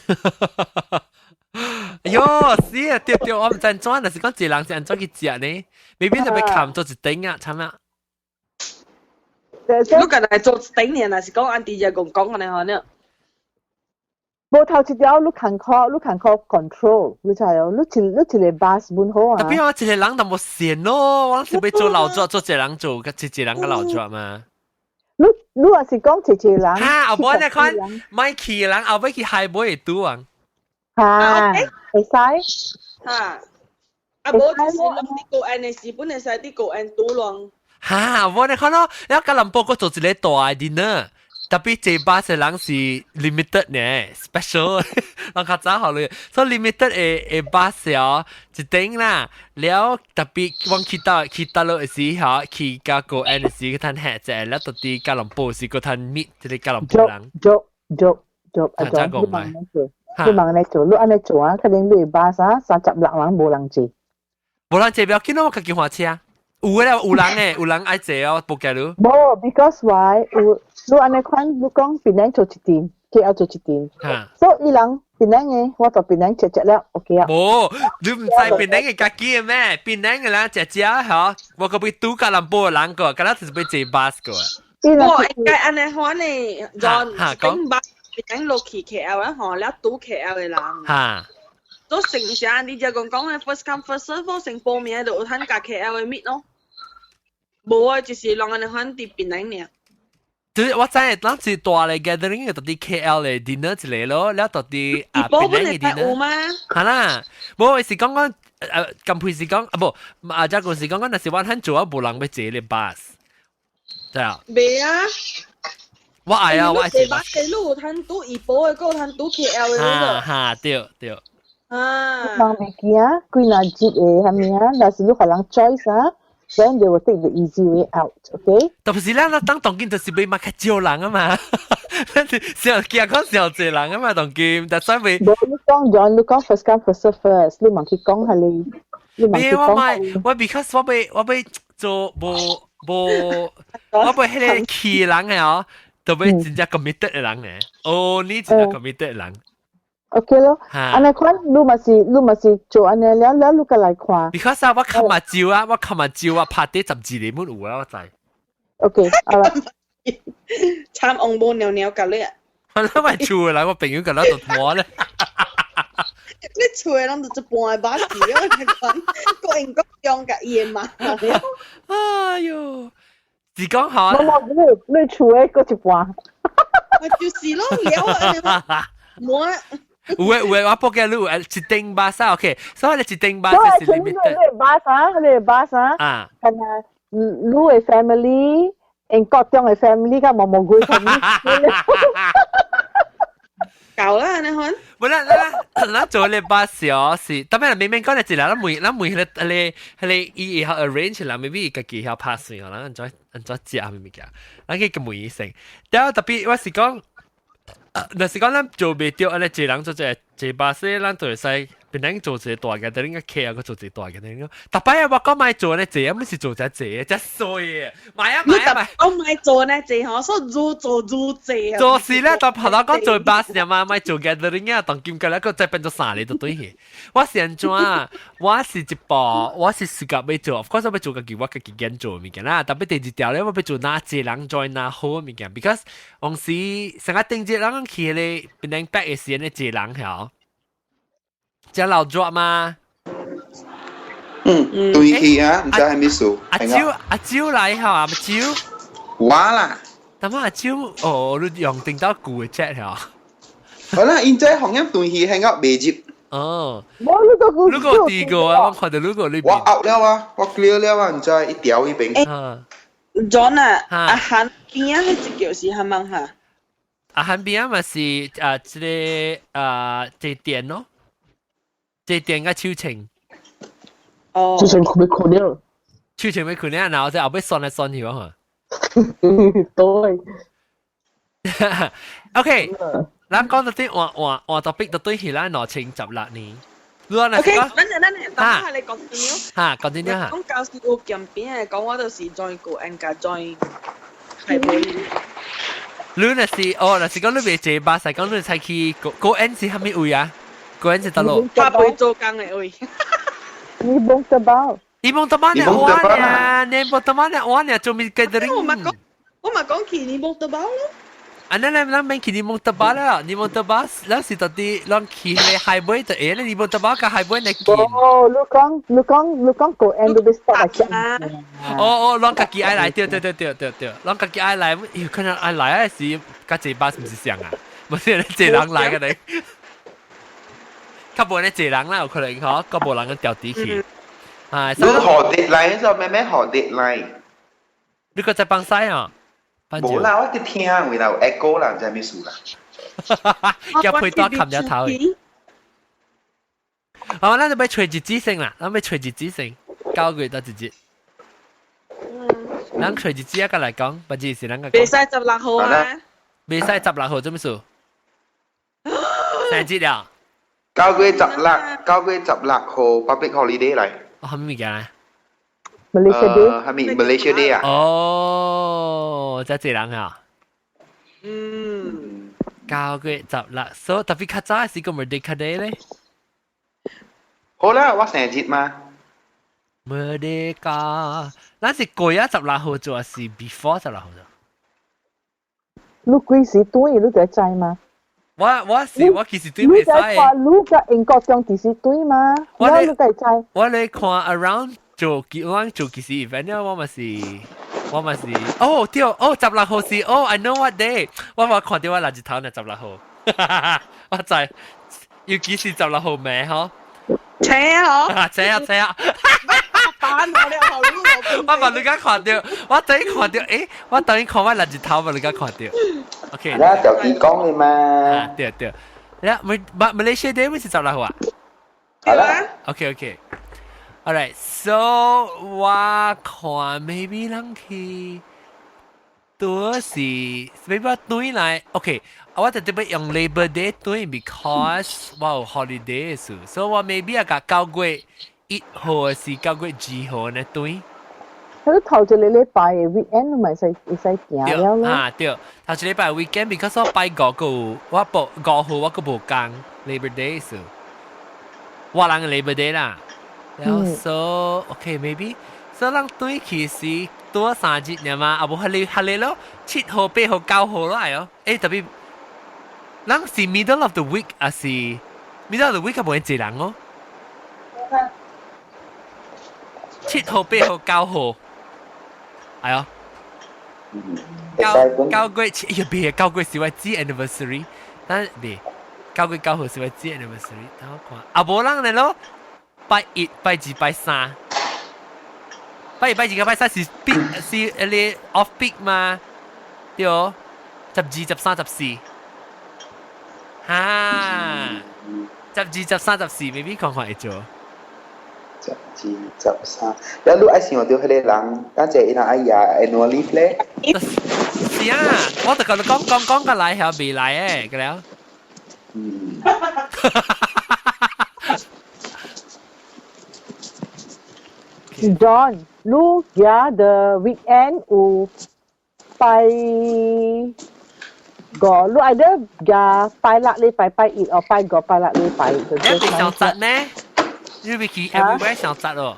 哎喲，是啊，對對，我毋知按怎，若是講一個人是按怎去食呢？maybe 就欲冚做一頂啊，慘啊！你干來做一頂爾，若是講按佇遮講講按呢吼呢？無頭一條，你艱苦，你艱苦 control，你知哦？你一個 bus 本好啊。特別我一個人都無線咯，我是欲做老作，做一個人做，一個人個老作嘛。你若是講一個人，哈，後尾你看，莫去人後尾去海尾會拄啊。哈，會使。哈，啊無就是攏佇高安的時，本會使佇高安拄攏。哈，我你看咯，你吉隆坡閣做一個大的 dinner，特別坐巴士人是 limited 呢，special，人較早好咧，所以 limited 的巴士哦，一頂啦，了特別我去到落時吼，去到個 N 時去趁吃者，了到佇吉隆坡時閣趁 meet 這個吉隆坡人。 joke joke joke 阿 John，你問你做，你問你做，你按呢做啊，可能你巴士36人無人坐。無人坐不要緊咯，我家己換車。有咧，有人誒，有人愛坐哦，無計你。無，because why？有你按呢款，你講檳城做一間，KL 做一間，所以伊人檳城嘅，我到檳城食食了，OK 啊。無，你毋知檳城嘅家己嘅咩？檳城嘅人食食嗬，我個欲拄吉隆坡嘅人個，敢若就是欲坐巴士個。我應該按呢款呢，John，頂巴檳城落去 KL 啊，吼，了拄 KL 嘅人。都成成你就講講嘅 first come first serve，成報名就有通共 KL 嘅 meet 咯。無啊，就是人按呢款佇檳城爾。就是我知，咱是大咧 gathering 到佇 KL 嘅 dinner 一個咯，了到佇啊檳城嘅 dinner。有嗎？係啦，無是講講近排是講啊無，啊只個是講講，若是我肯做啊，無人欲坐咧 bus，對啊。袂啊。我愛啊，我愛坐巴士。你有通拄怡保嘅，閣有通拄 KL 嘅嗰個。哈，對對。啊。人袂驚，幾若日嘅係咪啊？若是你予人 choice 啊，then they will take the easy way out, okay？特別是咱當當今就是欲嘛較少人啊嘛，少驚講少濟人啊嘛，當今，但所以無你講 John，你講 first come first serve first，你問佢講係你，你問佢講。我買我 because 我欲做無無，我欲彼個氣人嘅哦，都欲真正 committed 嘅人嘅，哦，你真正 committed 嘅人。 OK 咯，按呢款你嘛是做按呢了了，你過來看。 Because 啊，我琴日照啊，我琴日照啊，拍啲12個滿有啊，我知。 OK，好啦。慘紅毛尿尿隔你啊！我諗咪厝嘅人，我朋友隔喺度拖咧。你厝嘅人就一半嘅巴士啊！你講，各用各樣嘅嘢嘛。哎喲，是講好。冇冇，你厝嘅各一半。就是咯，了啊！冇啊。有誒有誒，我報嘅你有一頂巴士，OK，所以你一頂巴士是 limited。你巴士，你巴士啊，係啊，你嘅 family，因各種嘅 family，佮毛毛鬼 family。夠啦，你看。無啦啦，咱做咧巴士哦，是，特別明明講你一啦，咱問彼個伊會曉 arrange 啦，maybe 家己曉拍算哦，咱按怎食物物件，咱去問醫生。然後特別我是講，若是講咱做袂著，按呢一人做一個坐巴士，咱就會使變咱做一個大嘅，等於客啊，閣做一個大嘅，等於逐擺啊，我講莫做呢坐，啊，毋是做遮濟，遮衰嘅，莫啊莫啊莫。我莫做呢濟吼，所以愈做愈濟啊。做事咧，當跑到講做巴士嘛，莫做 gathering 啊，當今個咧，閣再變做三個就對去。我是按怎啊？我是一部，我是自家欲做，of course 我欲做家己，我家己揀做物件啦。特別第二條咧，我欲做哪濟人 join 哪好物件，because 往時上個頂節人去彼個變成 back 嘅時，呢濟人曉，遮老熱嗎？嗯，對去啊，毋知係咩數。阿蕉阿蕉來嚇，阿蕉。我啦。但係阿蕉，哦，你用定到舊嘅 chat 嚇。好啦，現在行業斷去係個未接。哦。冇你個如果第二個啊，我看到如果你。我 out 了啊，我 clear 了啊，毋知一條一邊。 John 啊，阿韓邊啊，彼一叫是蝦物哈？阿韓邊啊嘛是啊，這個啊，這電咯，這電佮手情。哦。手情欲睏了。手情欲睏了，然後再後尾算來算去啊。對。 OK，咱講到啲換換換 topic 就對起咱2016年。 OK，等陣等陣，等下你講點樣？嚇，講點樣嚇？講舊時有近邊嘅講，我就是 join 個 N 加 join 係冇。你若是哦，若是講你袂坐巴士，講你才去個個 N 是蝦米位啊？個 N 是佗落？他袂做工嘅位。你蒙得包？你蒙得包呢？我呢？你蒙得包呢？我呢？做咩 gathering？我嘛講，我嘛講去你蒙得包咯。啊，咱咱咱免去你蒙得巴啦，你蒙得巴，咱是到底咱去彼 highway 就會咧，你蒙得巴佮 highway 呢近。哦，你講個 end 都欲 stop 來食。哦哦，咱家己愛來，對對對對對對，咱家己愛來，有可能愛來啊時，佮坐巴士毋是像啊，無是濟人來個咧，較無咧濟人啦，有可能嗬，較無人去調底去。啊，你學 deadline 就咩咩學 deadline？你閣在放屎啊？無啦，我佇聽，為啦有 echo 啦，毋知咩事啦。叫配多冚咗頭。好，咱就欲揣日子先啦，咱欲揣日子先，9月到一日。咱揣日子一個來講，不只是咱個。袂使16號啊！袂使十六號做咩事？生日了。9月16，9月16號 public holiday 來。哦，係咩物件？ Malaysia Day。係咪 Malaysia Day 啊？哦，這濟人啊。嗯。9月16，所以特別較早是個 Merdeka Day 咧。好啦，我生日嘛。 Merdeka，咱是過啊十六號做，還是 before 十六號做？你幾時轉？你就知嘛？我其實對袂使。你看你個英國中幾時轉嘛？我你就知。我咧看 around 做我做幾時 event 我嘛是哦對哦十六號是哦 I know what day，我看到我六日頭呢十六號，我知要幾時十六號咩嗬？請啊！請啊請啊！扮我咧，我嘛你敢看到，我等於看到，誒，我等於看我六日頭嘛你敢看到，OK。啦，就幾講你嘛。對對，啦，馬 Malaysia Day 咪是十六號啊？係啦。 OK OK。Alright, so 我看 maybe 咱去，多是 maybe 我轉來，OK，我特別用 Labor Day 轉，because 我有 holiday 數，所以我 maybe 啊個9月1號是9月2號呢轉。佢頭一個禮拜嘅 weekend 咪使會使行了咯。啊對，頭一禮拜 weekend，because 我拜五個我報5號我閣無工 Labor Day 數，我人嘅 Labor Day 啦。然後 so OK maybe 所以咱轉去是多3日爾嘛，啊無係你係你咯，7號、8號、9號咯係哦。誒特別，咱是 middle of the week 還是 middle of the week 較無會濟人哦。7號、8號、9號，係哦。九月7，哎呀別，9月是我姊 anniversary，但別9月9號是我姊 anniversary，等我看，啊無人嚟咯。拜一、拜二、拜三，拜一、拜二、拜三是 peak 是迄個 off peak 嘛？對哦，12、13、14，哈，12、13、14，maybe 看看會做。十二、十三，你你愛想到彼個人，等者伊人愛也 annual leave 咧？是啊，我就共你講講講個來係未來誒，個了。嗯。 John，你家 the weekend 有拜五，你 either 加拜六禮拜拜一，或拜五拜六禮拜。你別上窒咩？你別去 everywhere 上窒哦。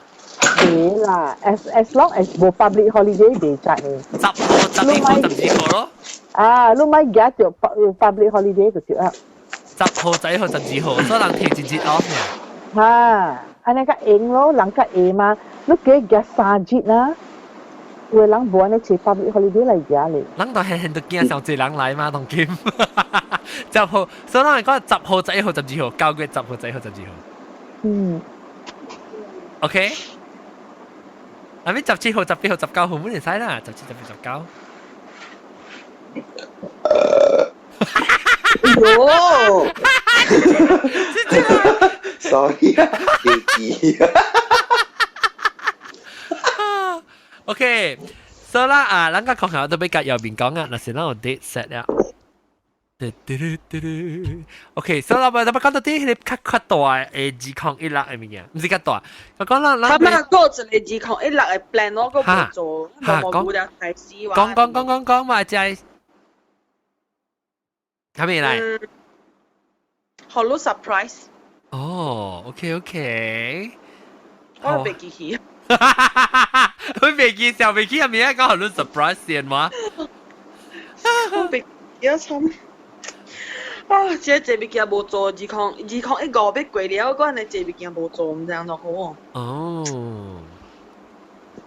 對啦，as long as 無 public holiday 袂窒嘅。10號、11號、12號咯。啊，你莫夾著 public holiday 就對啦。10號、11號、12號，所以人提一日 off 呢。哈，按呢較閒咯，人較閒嘛。你加夾3日啦，有的人無按呢揣 public holiday 來夾咧。人都係很多驚上濟人來嘛，當今。十號，所以人講十號、11號、十二號，9月10號、11號、十二號。嗯。 OK。係咪17號、18號、19號冇人使啦？17、18、十九。喲，sorry 啊，未記。 OK，所以啦啊，咱個講下都比較右邊講啊，那是咱有 date set 了。OK，所以啦，我哋講到啲迄個較較大嘅2016嘅物件，毋是較大。我講啦，他們過一個2016嘅 plan 我閣無做，無無了開始話。講講講講講嘛，就係係咪來？好多 surprise。哦，OK OK。我袂記起。佢未記時候未記係咪一個好多 surprise 先嘛？我袂記慘。啊！這個物件無做，2025要過了，我按呢這物件無做，毋知按怎好哦。哦，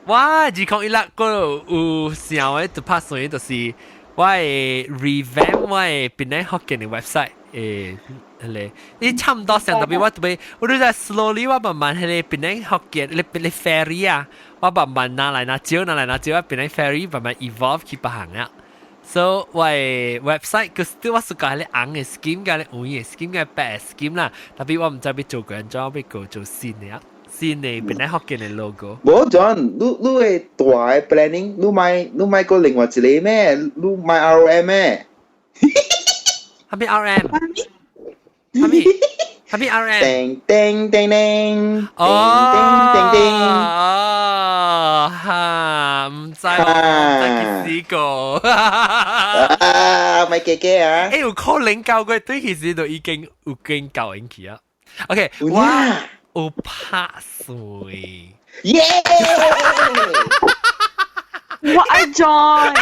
我2016個有想的就拍算，就是我會 revamp 我的檳城福建的 website 誒，迄個，你差毋多上特別我特別，我都在 slowly 我慢慢迄個檳城福建，你你 ferry 啊，我慢慢拿來拿招拿來拿招，檳城 ferry 慢慢 evolve 去別行啊。所以我 website 個對我是講係紅嘅 scheme，嘅黃嘅 scheme 嘅白 scheme 啦。特別我唔知欲做過，怎欲過做新嘅啊，新嘅本來福建嘅 logo。無 John，你你的大的 planning，你買過另外一個咩？你買 ROM 咩？係咪 RM？係咪？係咪 RM？叮叮叮叮，哦，叮叮叮，哦，哈，唔知我唔知試過。啊，咪記記啊！欸，有可能教過對其實都已經有經教引去啊。OK，我有拍水。耶！我愛 join。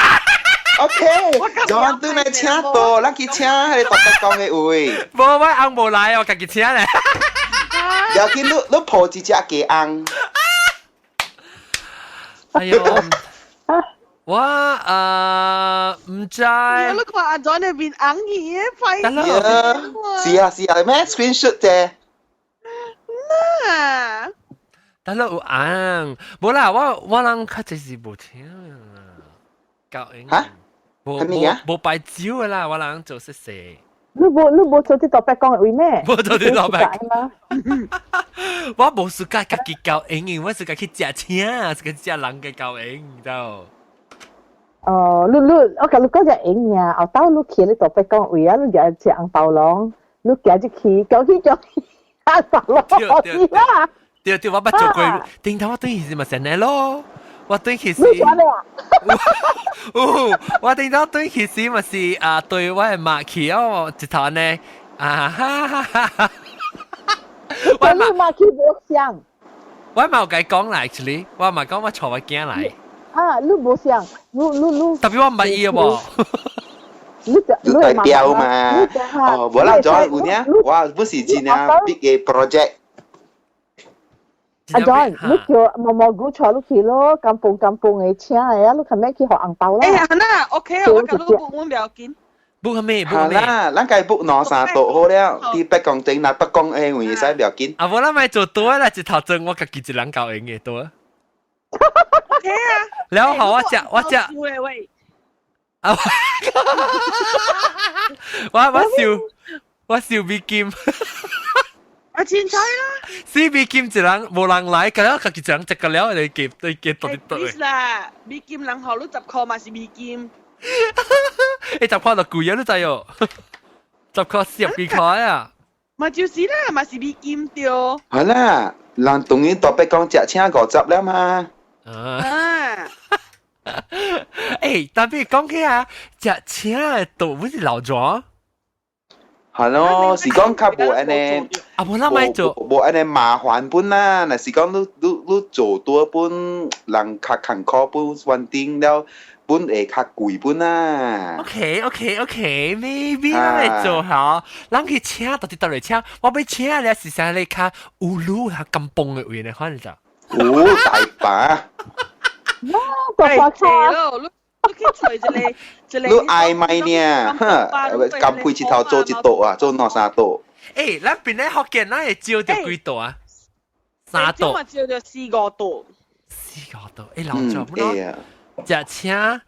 OK，John 對來請到，咱去請彼個特別講的位。無，我翁無來，我家己請咧。要緊，你你抱一隻雞翁。哎呦，我唔知。你看阿 John 那邊翁去，快得啦。是啊是啊，咩 screenshot 啫？啊！得啦，有翁，無啦，我人較濟是無請啊。教應嚇？無無無擺酒的啦，我人做細細。你無做啲特別講的位咩？無做啲特別講。我無暑假家己教英，我是家去食請，是家食人嘅教英，你知道？哦，你你我共你講隻英爾，後兜你去你特別講位啊，你就食紅包籠，你行入去，走去走去，紅包籠對啦。對對，我捌做過，頂頭我對是嘛成日咯。我對其實，哦，我頂頭對其實嘛是啊，對我的媽去哦，一頭呢，啊哈哈哈哈！我媽去無相，我嘛有共伊講啦，actually，我嘛講我帶我囝來。啊，你無相，你你你，特別我毋捌伊無。你就你代表嘛？哦，無啦，咗有呢，我不是真正 big 嘅 project。阿 John，你叫毛毛菇坐落去咯，甘榜甘榜的請的啊，你較免去予紅包啦。哎呀，那 OK 啊，我共你 book 阮不要緊。 book 咩？好啦，咱該 book 兩三桌好了，佇北港頂若北港的位會使不要緊。啊，無咱莫做多啦，一頭裝我家己一人夠用的多。 OK 啊。了後我食我食。啊！我燒我燒美金。啊，凊彩啦！四美金一人，無人來，個了家己一人食個了，你記你記到底對。啦，美金人予你10箍嘛是美金。欸，十箍就貴啊，你知哦？10箍40幾塊啊！嘛就是啦，嘛是美金對。好啦，人當然特別講食請50了嘛。啊！欸，特別講起啊，食請的桌不是老莊。係咯，是講較無按呢，啊無咱莫做，無按呢麻煩本啦。若是講你你你做多本，人較艱苦本，穩定了，本會較貴本啦。 OK，maybe 咱來做吼，咱去請到底倒來請，我欲請咧是啥咧較有路較甘榜的位呢，反正就。有大把。大把卡。你去揣一個一個。你愛買呢？哈，甘配一頭做一桌啊，做兩三桌。欸，咱邊咧福建，咱會招著幾桌啊？三桌。嘛招著四五桌。四五桌，欸，老做不咯？食請了。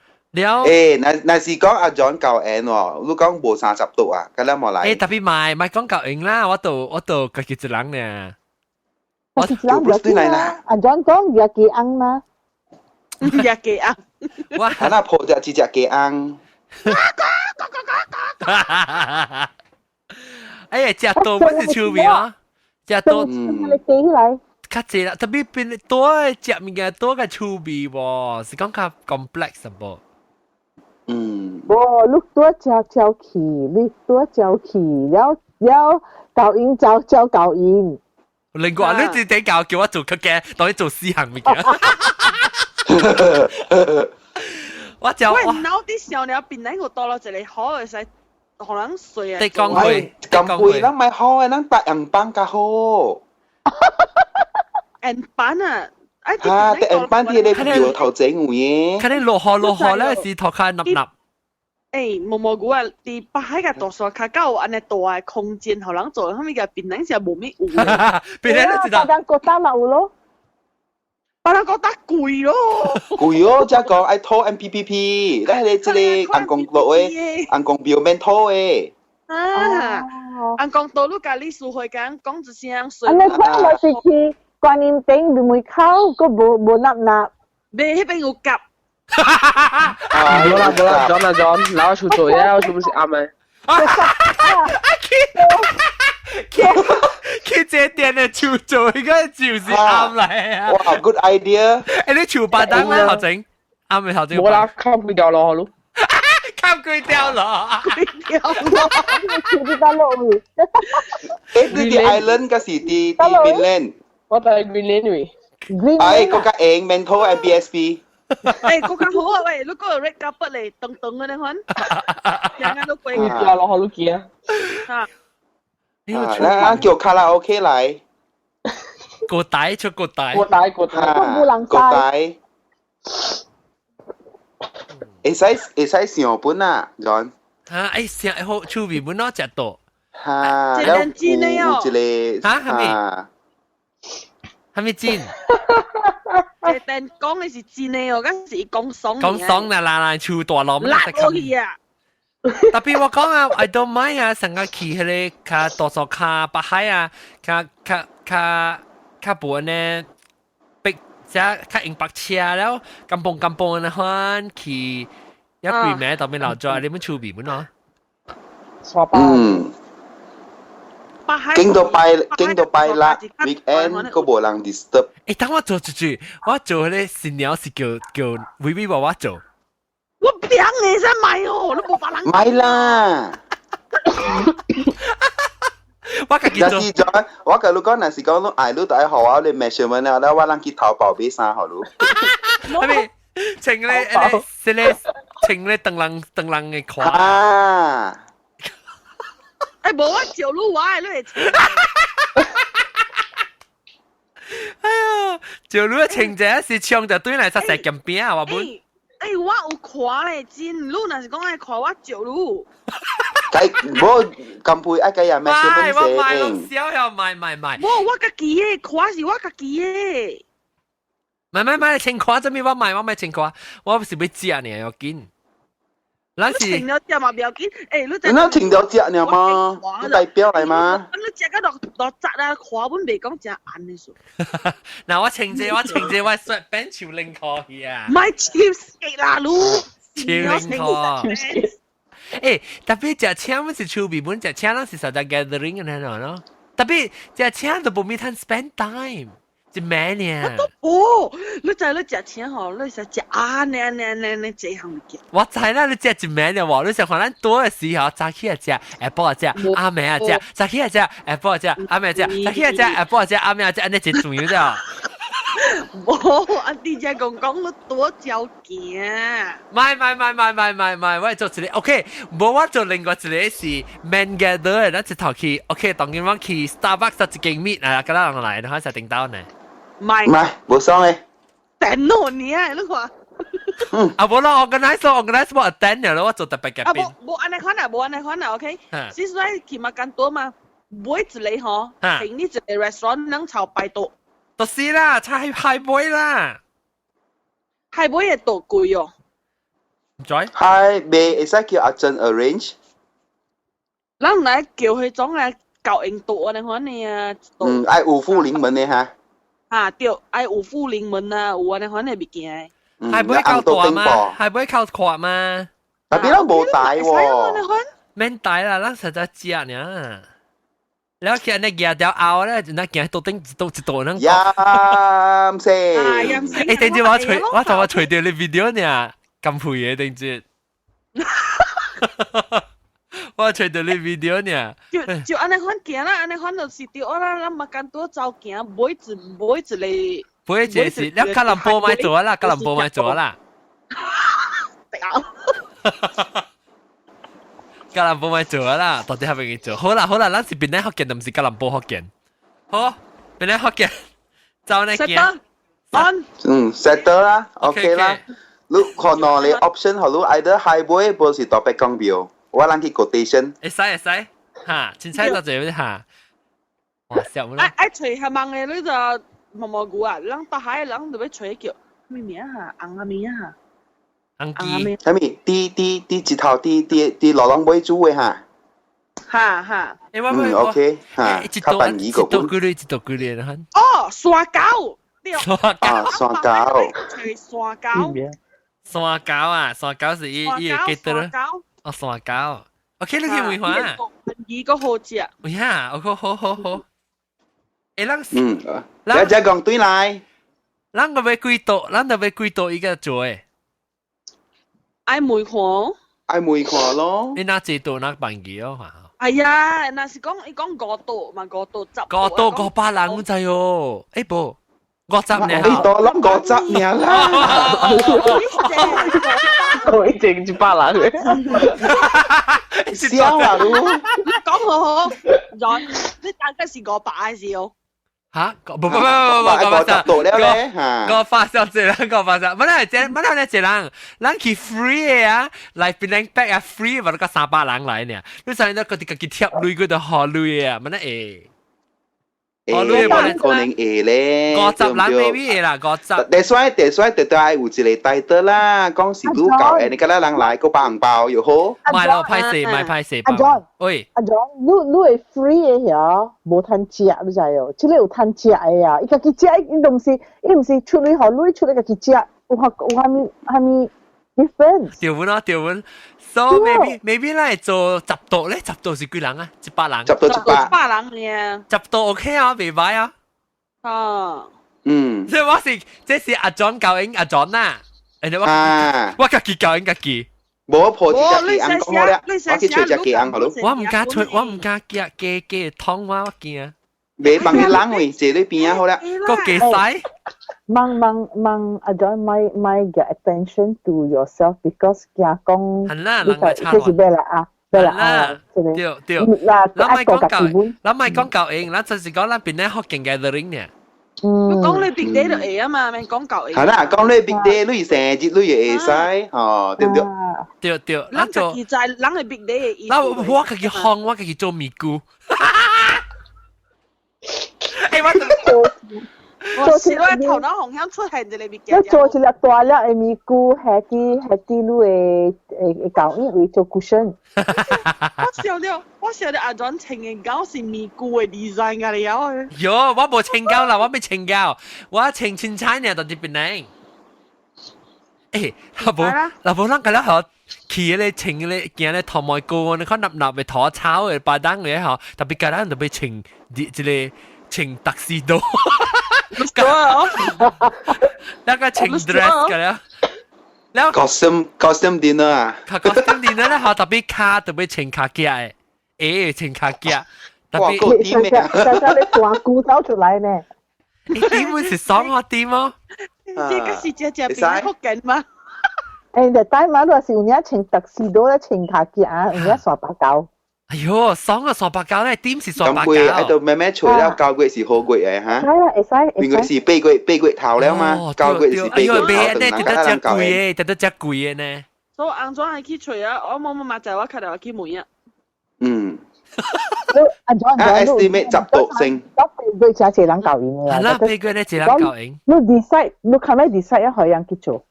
欸，若若是講阿 John 夠緣喎，你講無30桌啊，咁咱無來。欸，特別莫莫講夠緣啦，我都家己一人呢。我一人不對啦，阿 John 講日雞翁嘛。日雞翁。我係啦，抱著一隻雞翁。哎呀，食多不是趣味啊！食多，你記起來。較濟啦，特別變多食物件多較趣味無，是講較 complex 無？嗯。無，你拄食焦去，你拄焦去，了了教因教教教因。另外，你直接教叫我做較驚，當你做四項物件。我就我腦啲想了，變來我多了一個好會使，予人睡啊。得講會，咁貴，咱買好的，咱搭紅班較好。紅班啊！啊，搭紅班啲咧搖頭前位的。看你落雨落雨咧，是頭殼立立。欸，毛毛菇啊，佇北海个大山跤較有按呢大的空間，予人做，啥物個檳榔是無物有。檳榔你知道？咱國大嘛有咯。別人覺得貴咯。貴哦，才講愛討 MPPP，咱迄個這個紅光路的紅光廟免討的。啊，紅光道你共理事會講講一聲水。啊，你看我是去觀音頂門口，閣無無納納。未，彼邊有夾。啊，無啦無啦，John 啊 John，老厝做嘢，我是不是啱的？去去這店的厝做，應該就是啱嚟啊！哇，good idea！欸，你厝巴當咧頭前，啱未頭前？無啦，冚幾條路咯。冚幾條路？幾條路？厝佇佗落位？欸，你佇 island 抑是佇 Greenland？我佇 Greenland 位。哎，閣較閒免討 MBSB。欸，閣較好啊喂，你個 red carpet 嚟長長的那款，人家都過。幾條路好你行。嚇！咱叫卡拉 OK 來。國大出國大。國大國大。國大。會使會使上本啊，John。嚇！欸，上好趣味本喏，食到。嚇！了有一個嚇係咪？係咪真？這電講的是真的哦，敢是伊講爽。講爽啦啦啦，樹大路辣落去啊！特別我講啊，I don't mind 啊，成個去彼個較多數較北海啊，較較較較無呢，逼只較用白車了，甘榜甘榜那款去，一規暝到邊留咗，你們厝邊本喏？嗯。經到拜經到拜六 weekend 閣無人 disturb。欸，等我做一句，我做彼個新娘是叫叫微微話我做。我拚你先買哦，你無別人。買啦！我家己做。若是講，我共你講，若是講你愛你就愛予我你 measurement 了，了我人去淘寶買衫予你。係咪？穿咧，這個穿咧長人長人的款。啊！欸，無我照你話的，你會穿。哎呀，照你穿者是穿就對來實實鹹餅啊，我本。欸，我有看咧，真，你若是講愛看，我照你。計無甘配愛計也買，我買攏小要買買買。無，我家己的看是我家己的。買買買，穿看做咩？我買我買穿看，我是欲食呢，要緊。咱是穿了食嘛不要緊，欸，你你那穿了食呢嗎？你代表來嗎？你食到落落雜啊，看本袂講誠暗的數。嗱，我穿這我穿這我 sweatpants 超領褲去啊！買 cheapskate 啦，你超領褲。欸，特別食請本是趣味，本食請咱是實在 gathering 咁樣咯。特別食請都無咪通 spend time。一暝呢？哦，你知你食請吼，你是食啊呢呢呢呢這項物件。我知啦，你食一暝呢喎，你想看咱多的時候，早起來食，下晡也食，暗暝也食，早起來食，下晡也食，暗暝食，早起來食，下晡也食，暗暝也食，按呢一轉咗。無，阿弟姐講講你多照行。買買買買買買買，我做一個 OK，無我做另外一個是 man gather 的，咱一頭去 OK，當今我去 Starbucks 一間 meet 啊，佮咱人來，你看食頂到呢？買買，無爽的。等我呢，你看。啊，無啦，organize organize 我 attend 了，我做特別嘅啊，無無按呢款啊，無按呢款啊，OK。先說去 makan 多嘛，買一個吼，停你一個 restaurant 能炒排桌。就是啦，菜海杯啦。海杯會多貴哦。唔知。海未會使叫阿珍 arrange。咱來叫彼種啊，夠用桌按呢款的啊。嗯，愛有富臨門的哈。啊對，愛有富臨門啊，有按呢款的物件。海杯夠大嗎？海杯夠闊嗎？特別咱無帶喎。免帶啦，咱實在食呢。了去按呢舉條後咧，就那行到頂一道一道能。飲死！欸，等陣我揣，我頭我揣著你 video 呢，咁配嘅等陣。我揣著你 video 呢。就就按呢款行啦，按呢款就是對啦，咱 makan 多走行，買一買一個。買一個是，你吉隆坡莫做啦，吉隆坡莫做啦。吉隆坡莫做啦，到底係咪做？好啦好啦，咱是檳城福建，毋是吉隆坡福建。好，檳城福建，走呢行。嗯，settle 啦，OK 啦。你看兩個 option，予你 either highway，無是大伯公廟，我人去 quotation。會使會使，哈，凊彩到這邊哈。哇，笑唔愛愛揣下網的，你就毛毛菇啊，人大海人就欲揣叫咩名哈？紅啊名啊？紅記。啥物？佇佇佇一頭佇佇佇羅浪尾煮的哈？哈哈。欸，我嗯，OK，哈，較便宜個。一道幾鐳，一道幾鐳哈。哦，山狗。山狗。啊，山狗。揣山狗。山狗啊，山狗是伊伊會記得咯。哦，山狗。OK，你去問下。便宜個好食。有影，OK，好好好。欸，咱嗯，咱只講對來。咱個欲幾桌，咱著欲幾桌伊個做的？愛問看。愛問看咯。你若這桌若辦記哦。哎呀，若是講伊講五桌嘛，五桌十。五桌500人，你知哦？欸無，50呢？你多攏五十爾啦。我一定100人。笑啊你！你講好好，你大概是500還是哦？嚇？不不不不不不，五十度了咧嚇！我發笑這人，我發笑，本來這本來這人，人去 free 的啊，來檳城 pack 啊 free，嘛都個300人來呢。你知影佢哋家己貼鐳，佢就予鐳啊，本來會。哦，你可能會咧， 50人 maybe 會啦，五十。第所以特愛有一個帶得啦，講是愈夠，你敢若人來，閣包紅包又好。買咯，歹勢，買歹勢。阿 John，喂，阿 John，你你會 free 的遐，無趁食，你知哦？這个有趁食的啊，伊家己食，伊都毋是，伊毋是出來予鐳出來家己食，有有啥物啥物 difference？對阮咯，對阮。So maybe 咱會做十桌咧，十桌是幾人啊？100人。十桌一百。百人呢？十桌 OK 啊，袂歹啊。啊。嗯。所以我是這是阿 John 教應阿 John 啦，誒我我家己教應家己。無破一隻雞紅講好了，我去揣隻雞紅好咯。我毋敢揣，我毋敢夾加加湯我我驚。袂幫你冷位，坐你邊仔好了。個雞使。問問問阿 John 莫莫 get attention to yourself because 驚講，係啦，人來這是咩啦啊？咩啦啊？對對，咱莫講教，咱莫講教應，咱就是講咱邊咧福建 gathering 呢。你講你 big day 就會啊嘛，免講舊係啦，講你 big day，你生日你會使，吼，對唔對？對對，咱做自在，人係 big day 的意思。咱我家己放，我家己做咪咕。欸，我做一我頭腦紅響出現一個物件。你做一粒大粒的咪咕，下佇下佇你的會教因為做 cushion。我笑了，我笑了，阿莊穿的狗是咪咕的 design 啊了。喲，我無穿狗啦，我欲穿狗，我穿凊彩爾，就佇檳城。欸，老婆，老婆，咱個了吼，去迄個穿迄個行咧頭毛膏，你看立立的頭草的巴當的吼，特別個咱特別穿這個穿 tuxedo。那個穿 dress 個了，了 costume dinner 啊，costume dinner 咧吼，特別卡特別穿卡夾的，欸，穿卡夾，特別。你你你大骨走出來呢？點會是爽啊？點哦？這個是只只變福建嗎？欸，就帶馬路是有影穿 tuxedo 咧，穿卡夾啊，有影380。哎喲，爽啊！380咧，點是三八九？咁貴，喺度慢慢除了9月是好月的哈。係啦，會使。因為是八月頭了嘛，9月是八月頭，等咱較人貴的，得得遮貴的呢。所以安怎會去揣啊？我冇冇嘛在我較了去問啊。嗯。阿 John，啊，estimate 十度先。八月才一人夠用的。係啦，8月咧一人夠用。你 decide，你較尾 decide 一予人去做。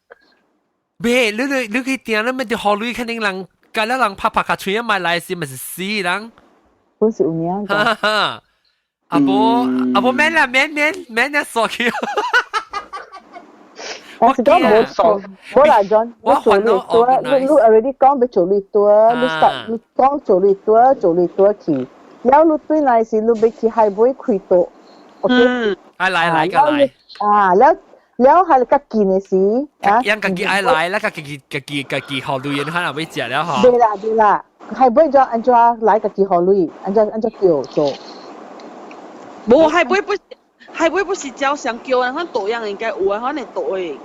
別，你你你去訂，你咪佇予鐳，肯定人。隔了人拍拍卡喙啊，買來時咪是死人。本是有影。哈哈，阿婆阿婆免啦，免免免啦，傻去。我是講無做，無啦，John，我做你多，你你 already 講欲做你多，你 start 你講做你多，做你多去，了你對來是你欲去海尾開桌，OK？愛來來個來。啊，了了係較近的時，啊，人家己愛來，咱家己家己家己予鐳，你看若欲食了吼。對啦對啦，海尾就按怎來家己予鐳，按怎按怎叫做。無海尾不，海尾不是照相叫啊，反正樣應該有啊，反正對。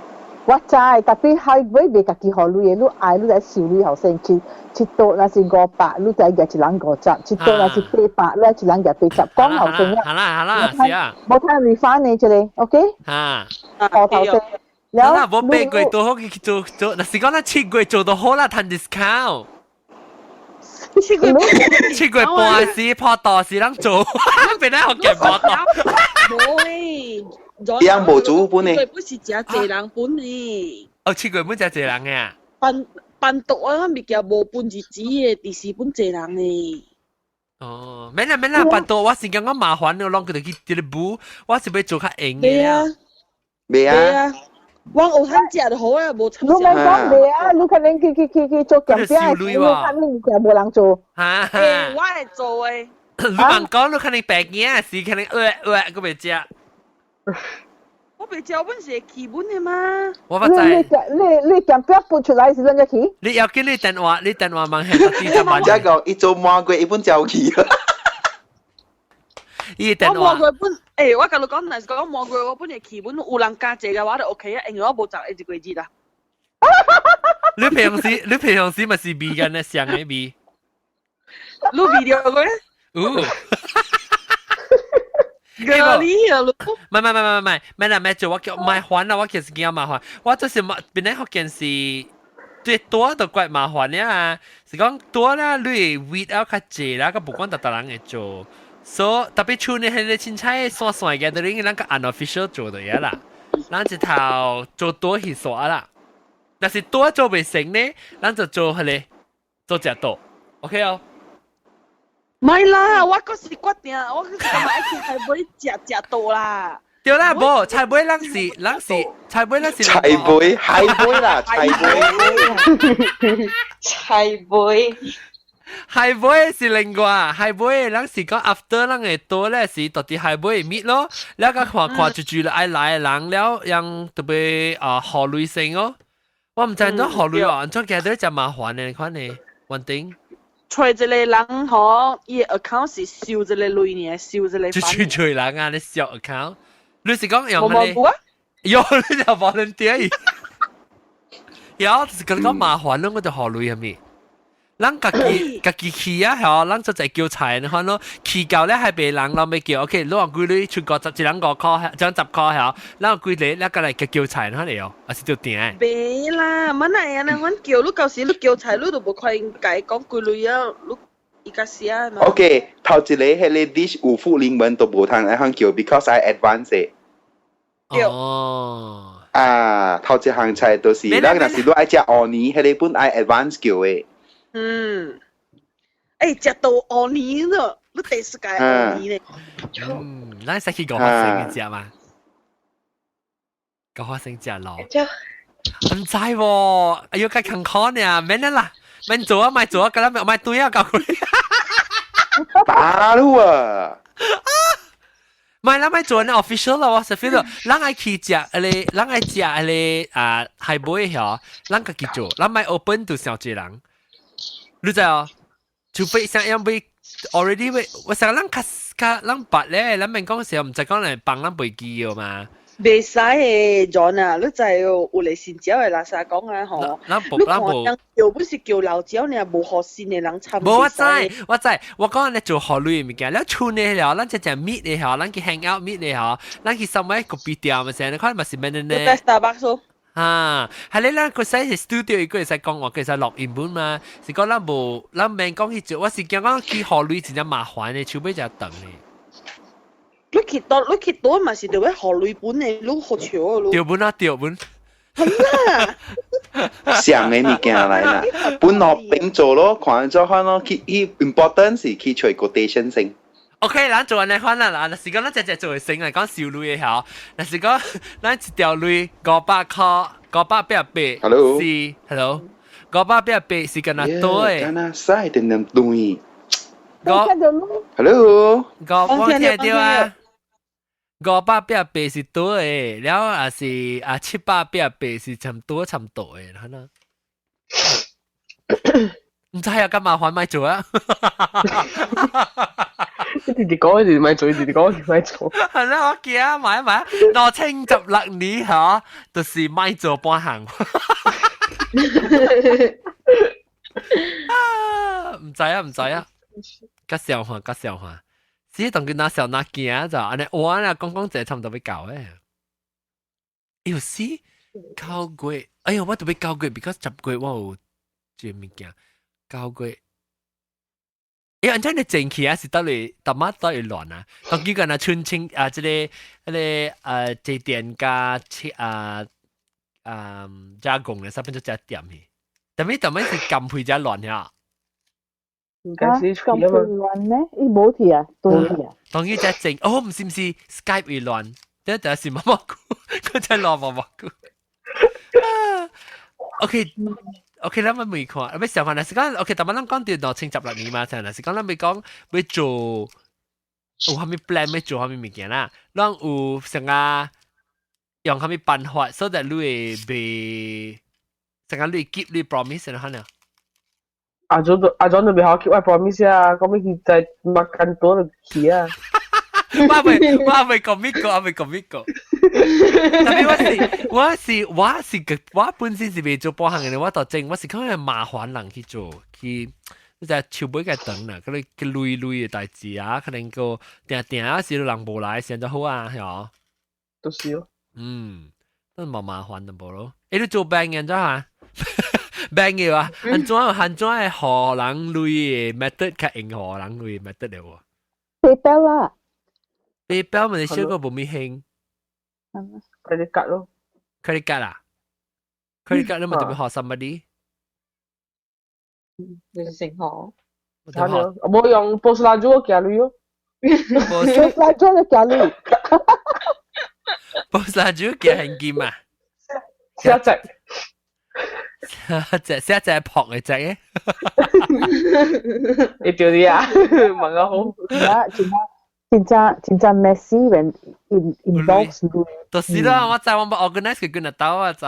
我知，特別海尾袂家己予鐳的，你愛你來收鐳後生去，一桌若是500，你再夾一人50；一桌若是800，你一人夾80。講後生啊！好啦好啦，是啊。無睇 refund 呢，這個，OK？啊。學頭先。了，無8月都好去做做，若是講咱7月做都好啦，趁 discount。7月7月半時破大時人做，變咧學嘅破大。無誒。樣無煮本呢？本是誠濟人本呢。哦，7月本誠濟人嘅。辦辦桌啊，物件無分日子嘅，第時本濟人呢。哦，免啦免啦，辦桌我是感覺麻煩，我攏佢哋去啲補，我是欲做較閒嘅啊。未啊。我有通食就好啊，無你免講未啊？你可能去去去去做鹹餅，你可能物件無人做。哈哈，我會做的。你莫講，你可能白囝時，可能餓餓，閣袂食。我袂食，我本是會氣本的嘛。我不知。你你你鹹餅撥出來是啷個去？你要緊你電話，你電話問係到底怎麼？這個一做魔鬼，一本就去。伊電話。我魔鬼本，欸，我共你講，若是講魔鬼，我本會氣本，有人加坐嘅話就 OK 啊，因為我無十一個月啦。你平常時，你平常時咪是味緊的，上的味。你味著過？有。咖喱啊！唔係唔係唔係唔係，咩啦咩做我叫麻煩啦，我其實驚麻煩，我就是嘛，本來福建是對多都怪麻煩了啊，是講多啦，你會味道較濟啦，個不管逐逐人會做，所以特別像你彼個凊彩散散嘅，都應該咱個 unofficial 做的嘢啦，咱一頭做多去煞啦，但是多做袂成呢，咱就做彼個做食桌，OK 哦。唔係啦，我閣是決定，我閣是感覺愛去菜尾食食桌啦。對啦，無菜尾咱是咱是菜尾咱是菜尾海尾啦，菜尾菜尾海尾是另外，海尾咱是講 after 咱會多咧是到底海尾 meet 咯，了個看看就住愛來的人了，樣特別啊學類型哦。我毋知按怎學類哦，按怎記得真麻煩的，你看呢，穩定。揣一個人吼，伊的 account 是收一個鐳爾，收一個。就去揣人啊！你小 account，你是講用咩？冇啊？有你就 volunteer。有就是感覺麻煩咯，我就學鐳係咪？咱家己家己去啊，嗬，咱就在叫菜，你看咯，去到咧係別人攏欲叫，OK，你話幾鐳出國十一人5塊，一人10塊嗬，咱有幾個，咱過來叫菜，你看嚟哦，還是就訂？袂啦，乜來啊？阮叫你舊時你叫菜，你都無可能共伊講幾鐳啊，你伊較寫嘛。 OK，頭一個彼個 dish 有付英文都無通愛通叫，because I advance。哦。啊，頭一項菜都是，咱若是你愛食芋泥，彼個本愛 advance 叫的。嗯，欸，食到芋泥了，你第世界芋泥咧。嗯，咱使去五花生食嘛？五花生食咯。毋知喎，哎喲，較坎坷呢，免啦，免做啊，莫做啊，佮咱莫對啊，搞佢。打路啊！唔係，咱莫做呢 official 啦，我是 feel 到，咱愛去食，彼個，咱愛食彼個啊，海尾嗬，咱家己做，咱莫 open to 傷濟人。你知哦？除非想要買 already 買，我想咱較較咱捌咧，咱免講時候毋知講來幫咱袂記哦嘛。袂使的，John 啊，你知哦，有個新招的垃圾講啊吼，你看人叫不是叫老招呢，無予新的人參。無我知，我知，我講你做學類物件，了厝呢了，咱只只 meet 的吼，咱去 hang out meet 的吼，咱去 somewhere 咖啡店嘛，先，你看嘛是咩呢？在 Starbucks 咯。啊，係你咱個使是 studio 個會使講話，會使錄音本嘛？是講咱無，咱免講去做，我是驚講去學類真正麻煩的，手尾真長的。你去倒，你去倒嘛是著欲予鐳本的，你好笑啊！對本啊，對本。係啦。上的物件來啦，本落邊做咯，看做看咯，去去 important 是去揣 quotation 先。 OK，咱做按呢款啦，啦，若是講咱只只做會成來講收鐳的吼，若是講咱一條鐳500塊，588 Hello，是，Hello，588是敢若多的。敢若使點點斷。五，Hello，五我聽著啊。588是多的，了也是啊788是差唔多差唔多的，可能。毋知啊，咁麻煩莫做啊！一直直講，一直莫做，一直講，一直莫做。係啦，我驚買買，2016年嗬，就是莫做半項。啊，毋知啊，毋知啊，較笑話，較笑話。只當佢那時候那驚就，按呢我啊講講這差唔多欲到的。哎死，9月，哎呦，我特別9月，because 10月我有這物件，九月。欸，按怎你前期啊是到底淡仔到底亂啊？當幾個人春清啊，這個彼个這店加切啊啊加工嘅，三分鐘加點去。但係但係是減肥才亂呀。應該是咁亂咩？伊無去啊，對去啊。當佢只整，哦，唔是唔是 Skype 會亂，這就是毛毛菇，佢真亂毛毛菇。OK。OK，咱咪問看，欲想看，若是講 OK，但係咱講著2016年嘛，若是講咱欲講欲做有啥物 plan 欲做啥物物件啦，咱有啥個用啥物辦法，so that 你會袂啥個你 keep 你 promise 的可能。阿祖都阿祖都袂好 keep 我 promise 啊，講欲去在 makan 多就去啊。我未 commit 過，我未 commit 過。特別我是我本身是袂做保險的，我就正我是講係麻煩人去做去，你就手尾個長啦，可能去累累的代誌啊，可能個定定啊時人無來先就好啊，係嘛？就是咯。嗯，都冇麻煩淡薄咯。欸，你做 bank 嘅咋嚇？bank 嘅話，按怎按怎會予人鐳的 method 較用予人鐳的 method 的喎？PayPal 啦。 PayPal 咪小個無咪興。 Credit card 咯。 Credit card 啊？Credit card 你咪特別學 somebody？你是成學？我用 Pos Laju 寄鐳咯。 Pos Laju 寄鐳。 Pos Laju 寄現金啊？寫隻。隻寫隻撲嘅隻嘅。你對啲啊？問我好。啊，真真正真正 messy when in involves 鐳。就是啦，我知我冇 organize 佢跟得到我知。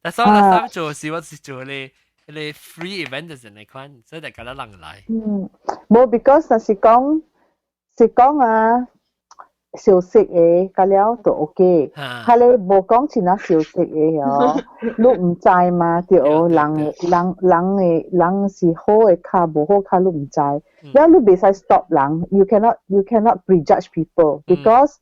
但是我那時做是我是做咧彼個 free event 就是那款，所以就較得人來。嗯，無 because 若是講是講啊，相識的，甲了就 OK。哈咧無講真啊相識的哦，你毋知嘛？對，人的人人的人是好的較無好較你毋知。了你袂使 stop 人，you cannot prejudge people because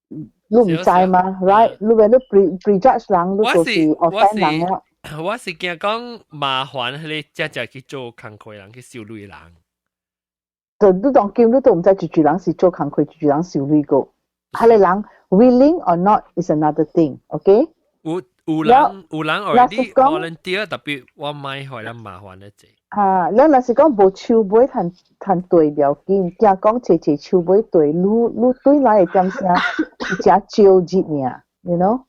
你毋知嘛，right？你when 你 prejudge 人，你就是 offend 人了。我是驚講麻煩，彼個正正去做工課人去收鐳人。就你當今你都毋知一句人是做工課，一句人收鐳個。彼个人 willing or not is another thing，OK？有人 already volunteer，特別我莫予人麻煩得濟。啊，你若是講無手尾趁趁對袂要緊，驚講齊齊手尾對，你你對來會點聲是誠少日爾，you know？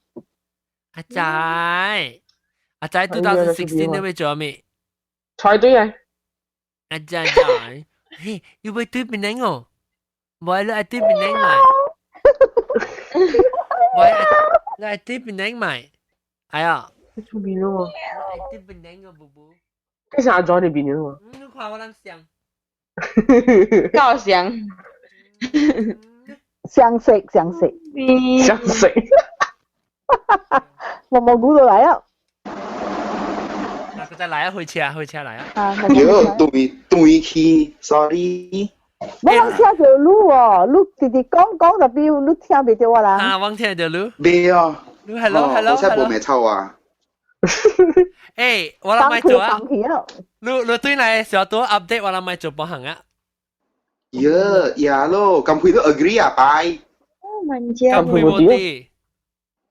阿仔，阿仔，2016你欲做咩？猜對啊！阿仔仔，嘿，你欲對檳城哦？無愛你愛對檳城買？無愛你愛對檳城買？哎呀！出邊咯！愛對檳城哦，布布。這是阿 John 的邊咯。你看我啷像？夠像。相識相識。相識。我冇估到來啊！嗱，佢再來啊，回車回車來啊！啊，喲，對對去，sorry。我人聽著你哦，你直直講講就比你聽袂著我人。啊，我聽著你。未啊。你 hello hello。我才無咩臭啊。欸，我人莫做啊！你你對來小多 update，我人莫做保險啊。喲，呀咯，咁佢都 agree 啊，拜。咁佢冇啲。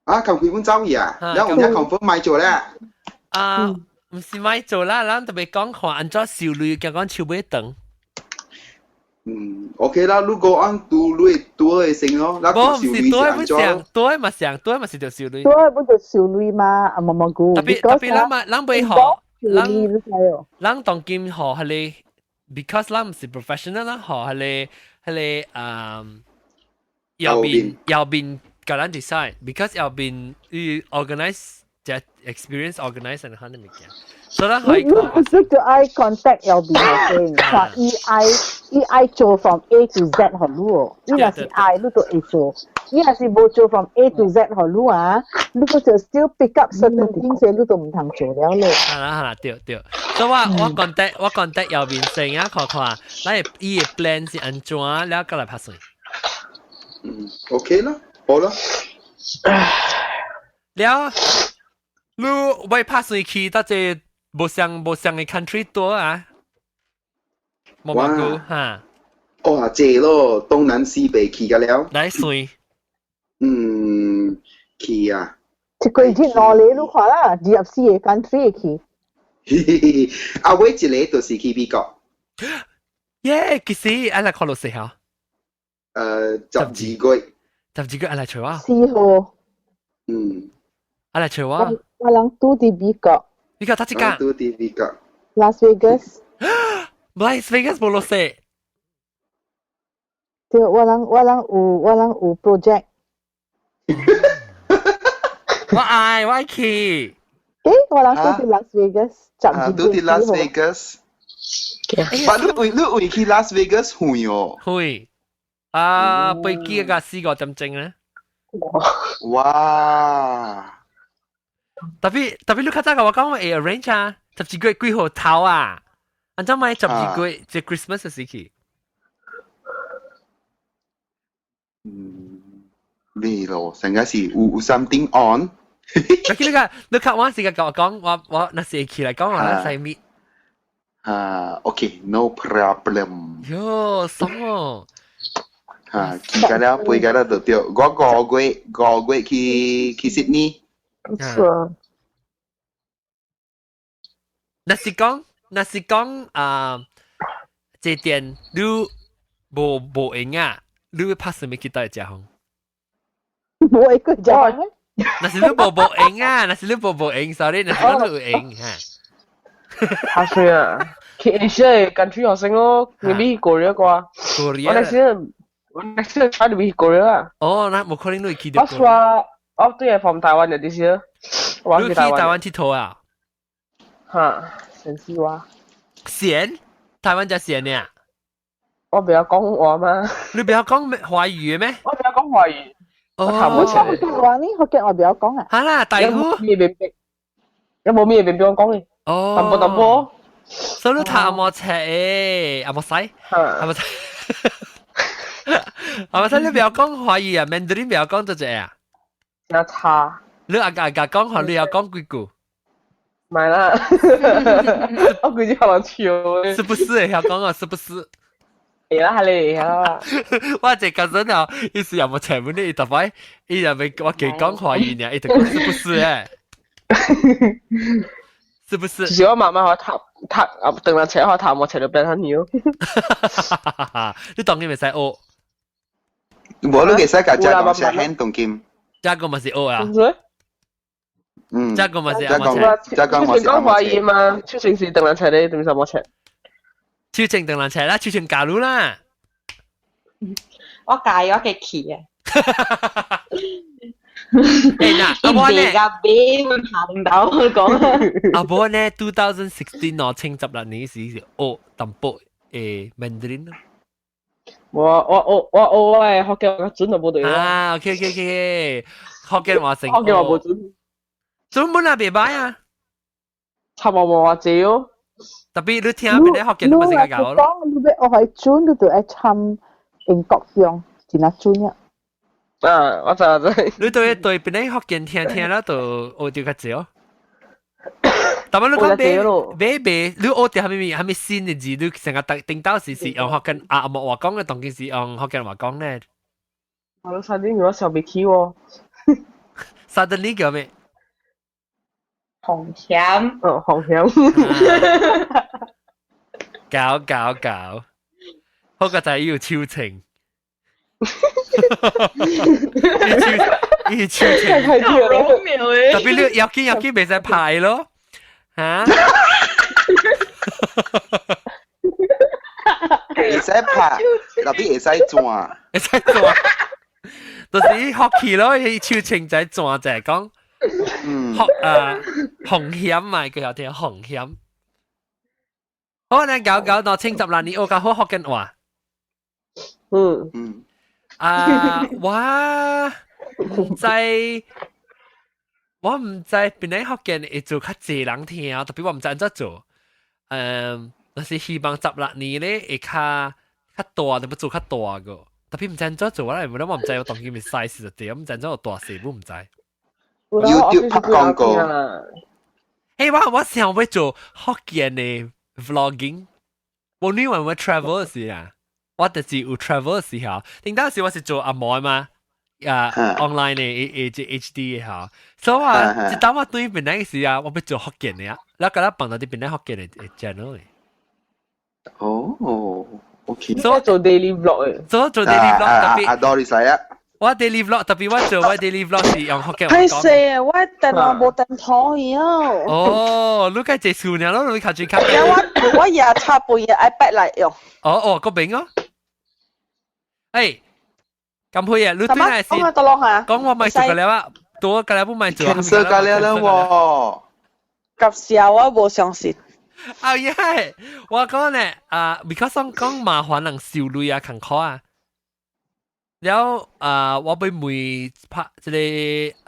啊，咁佢本走去啊，然後我們 confirm 莫做咧。啊，毋是莫做啦，咱特別講看按怎收鐳，驚講手尾長。嗯，OK 啦，如果按拄鐳拄會先咯，那無，毋是拄會上，拄會嘛上，拄會嘛是著收鐳。拄會不就收鐳嘛？啊，毛毛菇。特別特別，咱嘛，咱袂學，咱咱當今學彼個，because 咱毋是 professional，咱學彼個彼個啊，後面後面共咱 decide，because 後面伊 organize 隻 experience organize 成款的物件。所以咱可以你不是就愛 contact 後面先，看伊愛伊愛做 from A to Z 予你哦，伊若是愛你就會做，伊若是無做 from A to Z 予你啊，你個就 still pick up certain things，你就毋通做了咯。係啦係啦，對對。所以我我 contact 我 contact 後面先啊，看看，咱的伊的 plan 是按怎，了過來拍算。嗯，OK 啦，好啦。了，你欲拍算去到這無相無相的 country 多啊？毛毛菇嚇。哇，濟咯，東南西北去個了。來算。嗯，去啊。一個月兩個你看啦，24個 country 去。啊，尾一個就是去美國。耶，其實阿來看落四號。12月。12月阿來找我。4號。嗯。阿來找我。我人拄佇美國。美國佗一間？拄佇美國。 Las Vegas。 Las Vegas 無落雪。對，我人有 project。我愛去。誒，我人拄佇 Las Vegas，12月。拄佇 Las Vegas。但你為去 Las Vegas 遠哦？遠。啊，飛機個4、5點鐘咧。哇！特別你較早共我講會 arrange 啊，12月幾號頭啊？按怎買十二月即 Christmas 的時期？嗯，未咯，成個是有 something on。你個你較晚時間共我講，我若是會起來講，我咱使 meet。啊，OK，no problem。喲，爽哦！嚇，去個了，飛個了就對。我5月去悉尼。是啊。若是講啊，這點你無閒啊，你會拍啥物去佗會食風？無會過食風。若是你無閒啊，若是你無閒，sorry，若是講你有閒嚇。拍算啊，去 Asia 嘅 country 學生咯，你去 Korea 啩？Korea。我 next year try to be Korea 啊。哦，那無可能你會去到。我說，我對係 from 台灣嘅這些。你去台灣𨑨迌啊？嚇，神絲話。鹹？台灣只鹹呢？我不曉講話嘛。你不曉講華語咩？我不曉講華語。哦。我講福建話呢，福建話不曉講啊。哈啦，大夫。咩明白？有冇咩明白我講嘅？哦。淡薄淡薄。所以你讀紅毛冊的，紅毛西，紅毛西。紅毛西，你不曉講華語啊？Mandarin 不曉講這隻啊？真差。你阿阿講話，你要講幾句？買啦，我估計可能笑。是不是會曉講啊？是不是？會啦，係你會啦。我這個陣啊，伊是有冇請問你，伊特擺，伊又未我記講華語呢，伊就講是不是誒？是不是？其實我媽媽話讀讀啊，等人冊我讀無冊就變很牛。你當然袂使學。無你會使共遮講寫很當今。這個嘛是學啊。嗯。這個嘛是這講這講嘛是講華語嘛，出成是等人冊咧，點什麼冊？手情等人冊啦，手情教你啦。我教我嘅去啊。誒嗱，阿波呢？俾下領導講。阿波呢？2016我清十六年時是學淡薄誒 Mandarin 咯。我係福建話準就冇對啦。啊，OK OK OK，福建話成。福建話冇準。準本來袂歹啊。差無無話濟哦。特別你聽邊啲福建都唔是較搞咯。講你欲學會準，你就愛參英國腔，真係準啊。啊，我知我知。你對邊啲福建聽聽啦，就學到較濟哦。但係你講買買，你學到啥物新的字，你成個頂到時是用福建啊，紅毛話講嘅，當今是用福建話講咧。我三點我想袂起喎。 Suddenly 叫咩？紅險。哦，紅險。搞搞搞，好個仔要超情。伊超情，特別你要緊袂使排咯，嚇？會使拍，特別會使轉，會使轉，就是學起咯，伊超情仔轉就係講，學啊紅險嘛，佢有聽紅險。好，咱搞搞到清十六年，學較好福建話。嗯嗯。啊，我唔知，我唔知邊個福建會做較濟人聽，特別我唔知按怎做。嗯，若是希望十六年咧會較大，就欲做較大個。特別唔知按怎做，我來我唔知我當今嘅 size 就對，我唔知按怎有大細，我唔知。 YouTube 拍廣告。誒，我想欲做福建嘅 vlogging。我女話我 travel 時啊，我就是有 travel 時候，頂當時我是做阿毛嘛，啊 online 嘅 A A HD 嘅嚇，所以啊，一當我對檳榔時啊，我欲做福建嘅啊，然後佮放到啲檳榔福建嘅 channel 嘅。哦，OK。所以做 daily vlog 嘅，做做 daily vlog 特別阿 Doris 嚟啊。我 daily vlog 特別我做我 daily vlog 是用福建話係講。是啊，我電話無電筒去哦。哦，你該坐數呢咯，你較最較。我我也插半日 iPad 來用。哦哦，嗰邊哦。誒，咁配啊！你對嚟是講我咪做個了啊，多個了不咪做。 cancel 個了啦喎。及時我無相信。啊耶！我講咧啊，because 講麻煩人收鐳啊，艱苦啊。了啊，我欲問拍這個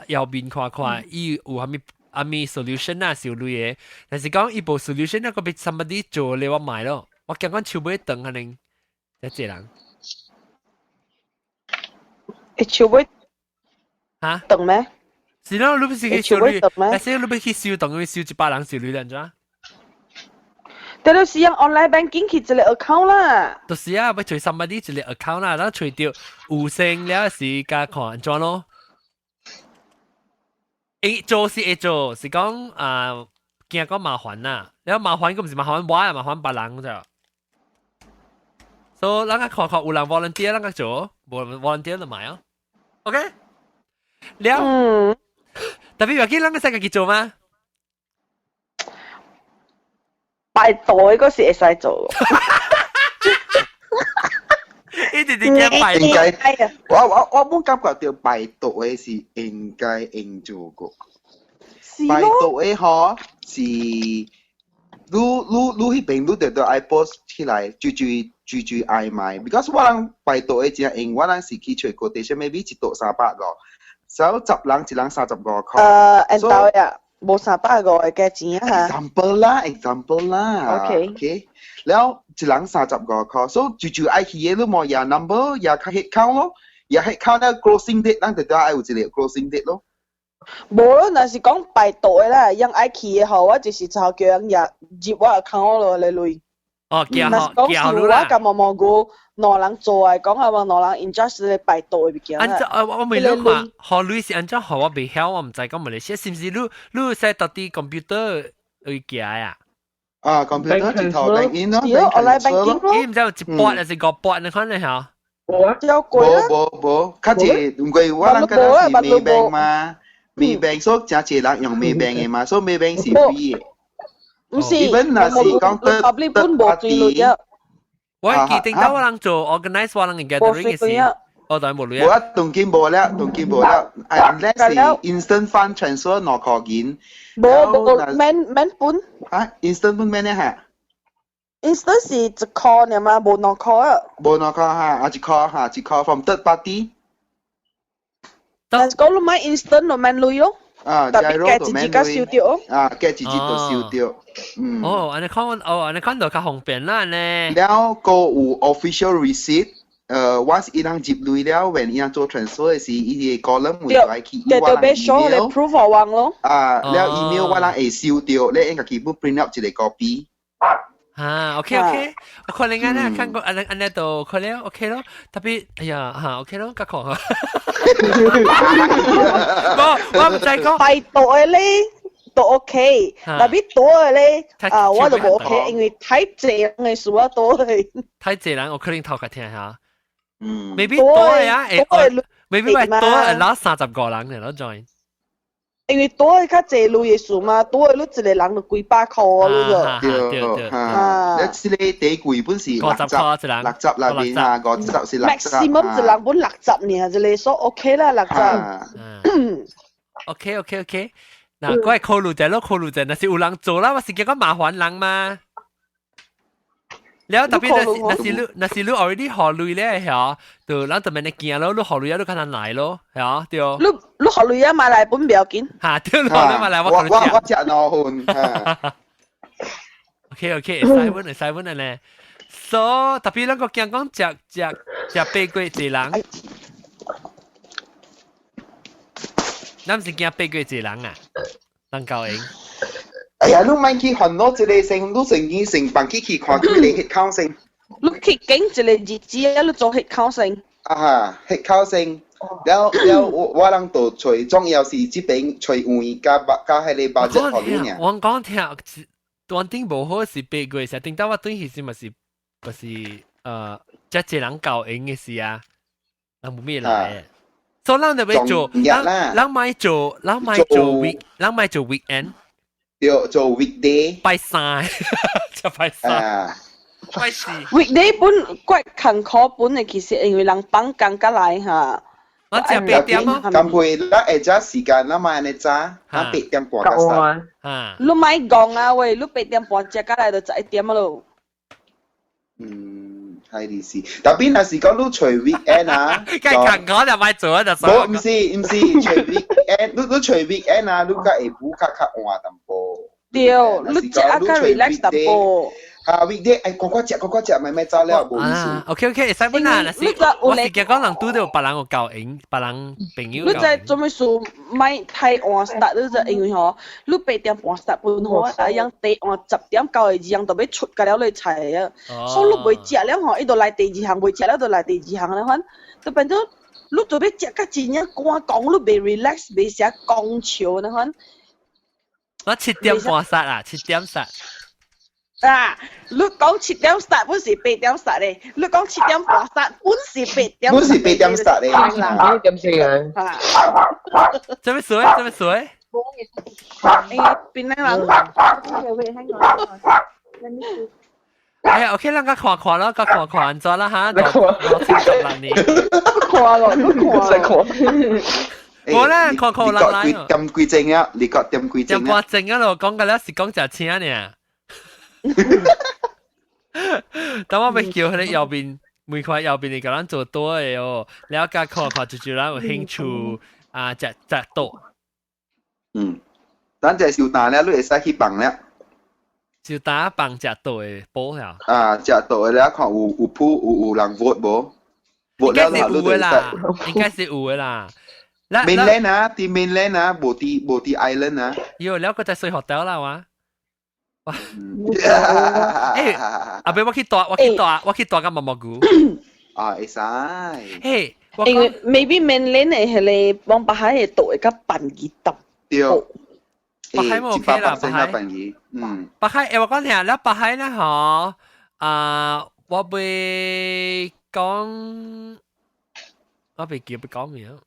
右邊看看，伊有啥物啥物 solution 啊，收鐳的。但是講伊無 solution 那個欲 somebody 做咧，我買咯。我驚講手尾長可能一濟人。會手尾嚇長咩？是咯，你不是去收鐳，但是你欲去收，當佢收100人收鐳，按怎？但你是用 online banking 去一個 account 啦。就是啊，欲揣 somebody 一個 account 啦，咱揣著有先了時加看按怎咯。會做是會做，是講啊驚講麻煩啦。了麻煩佢毋是麻煩我，係麻煩別人咋。所以咱個看看有人 volunteer，咱個做，無 volunteer 就買哦。OK，了，特別話見咱個使家己做嗎？拜託嗰時會使做。一直直驚拜應該，我冇感覺到拜託的是應該應做過。拜託的嗬是，你你你彼邊你著著愛 post 起來，最最最最愛買，because 我人排隊的真用，我人是去揣 quotation maybe 一桌350，所以10人一人35塊。緣投呀，無350的價錢啊。 example 啦，example 啦。 OK。 OK，了一人35塊，所以最最愛去的你無也 number 也較 head count 咯，也 head count 了 closing date，咱就都愛有一個 closing date 咯。無咯，若是講排隊的啦，人愛去的吼，我就是就叫人也入我 account 咯，來鐳。哦，寄若是講是我佮毛毛菇兩人做的，講係話兩人 in charge 咧排隊的物件。按怎我未你看，予鐳是按怎予我袂曉，我毋知講馬來西亞是毋是你你使到佇 computer 去寄啊？啊，computer 一頭 bank in 咯，是咯，online banking 咯。伊毋知有一筆還是五筆，你看咧嚇？無啊，較貴啦。無無無，較濟，毋過我人敢若是 Maybank 嘛，Maybank 所以誠濟人用 Maybank 的嘛，所以 Maybank 是 free 的。毋是， even 若是講得 public 本無水鐳啊。我記得我人做 organize 我人嘅 gathering 嘅時，我當然無鐳無啊，當今無了，當今無了。unless 是 instant fund transfer 2塊銀。無無免免本。啊，instant 本免咧嚇？ instant 是1塊爾嘛，無2塊啊。無兩塊哈，啊一塊哈，一塊 from third party。但是講你買 instant 就免鐳咯。啊，特別計一字甲收著。啊，計一字就收著。嗯。哦，按呢看，哦，按呢看就較方便啦呢。了閣有 official receipt，once 伊人入鐳了，when 伊人做 transfer 的時，伊個 column 會來去對，對，欲 show 咧 proof 予人咯。啊，了 email 我人會收著，你應該基本 print out 一個 copy。啊，OK OK，我可能按呢看過，按呢按呢就可能 OK 咯。特別，哎呀，嚇 OK 咯，較看。我我毋知講。排隊咧都 OK，特別多的咧啊，我就無 OK，因為太濟人的事我多的。太濟人，我可能頭殼疼下。嗯。 maybe 多的啊，會，maybe 會多會攞30個人嚟攞 join。因為多的較濟類的事嘛，多的你一個人就幾百塊啊，你就。對對。啊，你這個底貴本是 60塊一人，六十內面啊，50是六十。 maximum 一人本六十爾，一個數 OK 啦，六十。 OK OK OK，嗱，我係考慮者咯，考慮者，若是有人做啦，我是驚講麻煩人嘛。了特別若是你 already 予鐳咧，嚇，就咱就免你驚咯，你予鐳啊，你較難來咯，嚇對。你你予鐳啊，買來本不要緊。嚇對，你予鐳買來我我我食兩份。 OK OK，會使阮會使阮咧。所以特別咱個驚講食食食八月濟人，咱毋是驚八月濟人啊，咱夠用。哎呀，你莫去煩惱這個先，你先去先放去去看佢個血口先。你去揀一個日子啊，你做血口先。啊哈，血口先。了了，我人就揣重要是這邊揣位佮佮彼個 budget 予你爾。我講聽，當頂無好是8月時，頂到我轉去時嘛是，嘛是遮濟人夠閒的時啊，人無咩來。所以咱就欲做，咱莫做，咱莫做 week，咱莫做 weekend。對，做 weekday。拜三，就拜三。拜四。 weekday 本怪艱苦本的，其實因為人放工過來哈。我食8點咯。咁配咱下早時間，咱莫按呢早，咱8點半才 start。啊。你莫講啊喂，你8點半食過來就11點咯。嗯，係啲是，特別若是講你揣 weekend 啊，梗係近我就莫做啊，就無，毋是毋是，揣 weekend，你揣 weekend 啊，你較下晡較較晏淡薄。對，你食啊較 relax 淡薄。啊，weekday 哎，乖乖食，乖乖食，莫莫走了，無意思。 OK OK，會使本啦，若是我是驚講人拄著別人有夠閒，別人朋友。你知做咩事？莫太晏 start，你知因為吼，你8點半 start 本好，啊樣第晏10點九個二樣就欲出個了來菜啊，所以你袂食了吼，伊就來第二項，袂食了就來第二項咧，反就變做你就欲食甲真正趕講，你袂 relax，袂寫講笑咧，反。我7點半 start 啊，7點 start。啊！你講7點 start 本是8點 start 咧，你講7點半 start 本是八點。本是8點 start 咧。8點四啊。做咩事？做咩事？誒，邊個人？哎呀，OK，咱較看看咯，較看看按怎啦哈？我先十六年。看咯，你看。看。無啦，看看人來。幾點幾鐘啊？你個點幾鐘？點半鐘啊咯，講個了是講食車呢。等我欲叫彼個右邊，每塊右邊的共咱做多的哦，了解看看就就咱有興趣啊，食食桌。嗯，咱這小單了，你會使去放了。就打放食桌的報了。啊，食桌的了，看有鋪有人 vote 無？應該是有的啦，應該是有的啦。 mainland 啊，佇 mainland 啊，無佇 island 啊。喲，了個在睡 hotel 啦哇。欸，阿伯我去蹛，我去蹛，我去蹛個毛毛菇。啊，會使。嘿，因為 maybe mainland 的彼個往北海的島會較便宜淡。對。北海無 OK 啦，北海。嗯。北海，欸，我講聽，了北海呢吼，啊，我欲講，我袂記欲講名。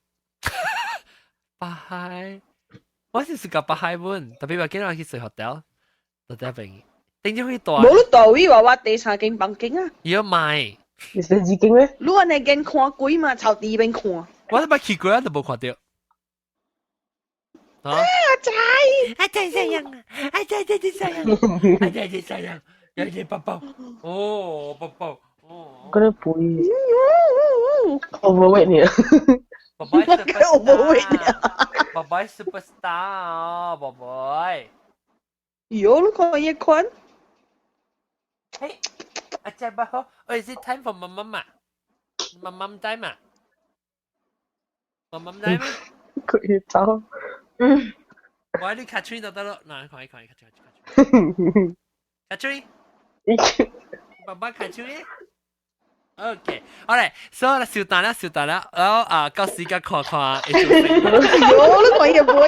北海，我是是個北海本，特別我見我去睡 hotel。就這邊，頂住去蹛。無你蹛位話我第三間房間啊。要買。你是二間咩？你按呢間看鬼嘛，朝地邊看。我都捌去過，都無看著。啊阿仔，阿仔這樣啊，阿仔這這樣，阿仔這樣，有隻寶寶，哦寶寶，哦。嗰啲背，overweight 呢？寶寶 overweight 寶寶 superstar 哦，寶寶。喲，你看伊款。嘿，阿仔寶好，哦，is it time for 媽媽嘛？媽媽time 嘛？媽媽 time 嗎？佢要走。嗯。我你卡吹就得咯，嗱，看看卡吹卡吹。卡吹。爸爸卡吹。OK，好嘞，所以小等啦，小等啦，然後啊，到時間看看會做成。喲，你看伊個尾。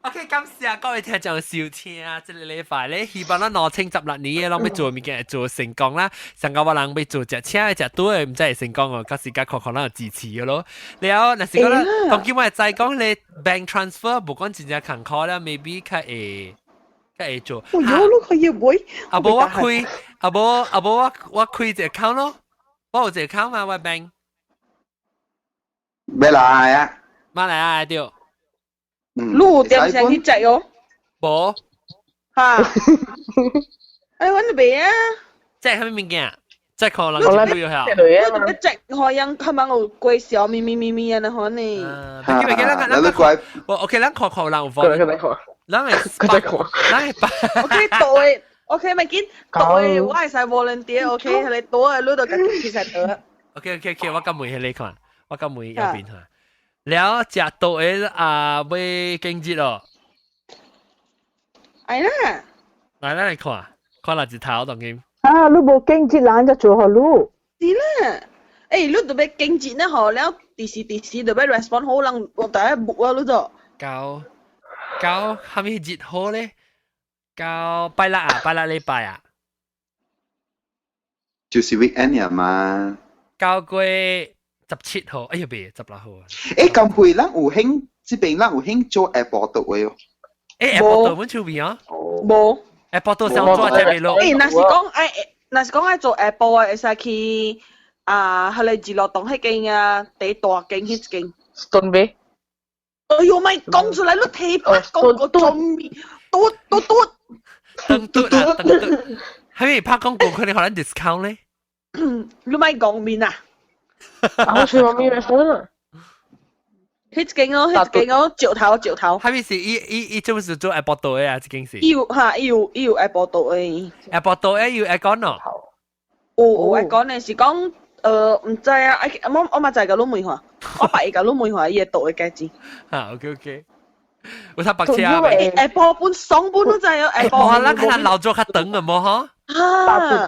OK，感謝各位聽眾收聽，這個禮拜咧，希望咱2016年的攏欲做物件會做成功啦。上個我人欲做食車食拄的，毋知會成功哦。到時間看看咱有支持的咯。了，若是講咱當今我會知講咧 bank transfer 無講真正艱苦啦，maybe 較會做。哦喲，你看伊尾。啊無我開，啊無啊無我開一個 account 咯，我有一個 account 嘛，我 bank。欲來啊？馬來亞對。你有點聲去食哦？無。哈。哎，阮袂啊。這係啥物物件？這可能就有下。你食可樣較茫有雞小咪咪咪咪按呢款呢？別記別記，咱咱我 OK，咱看看人有無？咱會咱會 OK，對，OK，咪緊對，我會使 volunteer，OK，彼個桌的你就家己去使桌。 OK OK OK，我敢問彼個看，我敢問右邊看。了食到的啊，欲經節咯。係啦。來，咱來看，看哪一頭當今。啊，你無經節人就做予你。是啦。欸，你特別經節呢吼，了第時第時特別 respond 好人，我第一 book 啊，你就。到到蝦米日好咧？到拜六啊，拜六禮拜啊。就是 weekend 呀嘛。9月17號，哎呀，別16號啊。欸，咁會咱有興，這邊咱有興做下晡桌的哦。欸，下晡桌阮手邊啊？無。下晡桌上做這邊咯。欸，若是講愛做下晡的，會使去啊，彼個日落洞彼間啊，第大間彼間。 Stone Bay。哎喲，咪講出來，你提拍廣告做咩？嘟嘟嘟。噔嘟啊，噔嘟。係咪拍廣告可能予咱 discount 咧？你咪講面啊！啊，去媽咪 restaurant 啊。彼間哦，彼間哦，石頭石頭。係咪是伊伊伊做是做下晡桌的啊？這間是。伊有哈，伊有下晡桌的。下晡桌的有 aircon 哦。有有 aircon 的，是講毋知啊，我嘛知共你問看，我別會共你問看伊的桌的價錢。哈，OK OK。有他白車未？下晡本爽本都知哦，下晡。咱看他鬧咗較長啊，無吼？啊。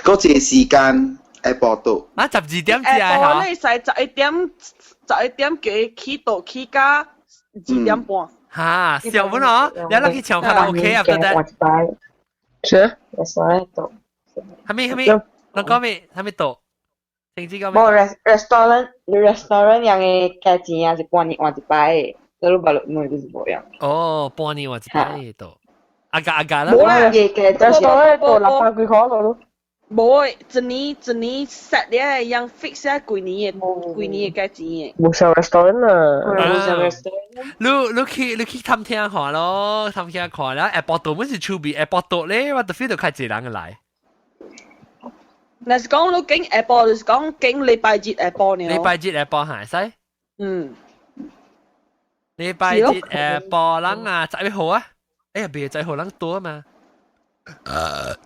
嗰個時間下晡桌。啊，12點至啊，下晡你使11點，11點叫伊起到起到2點半。哈，笑本哦，你咱去唱卡拉 OK 啊，對不對？是。蝦米蝦米？侬講咩？蝦米桌？聽知講咩？無 restaurant 樣的價錢啊，是半年換一擺的，所以別問就是無樣。哦，半年換一擺的桌。阿價阿價啦。無啦， restaurant 桌600幾塊咯。無，一年一年 set 咧，樣 fix 啊，規年的價錢的。無像 restaurant 啊。無像 restaurant。你去探聽看咯，探聽看啦。下晡桌本是趣味，下晡桌咧，我就 feel 到較濟人來。若是講你揀下晡，就是講揀禮拜日下晡呢。禮拜日下晡係使？嗯。禮拜日下晡人啊，11號啊？哎呀，別11號人多嘛。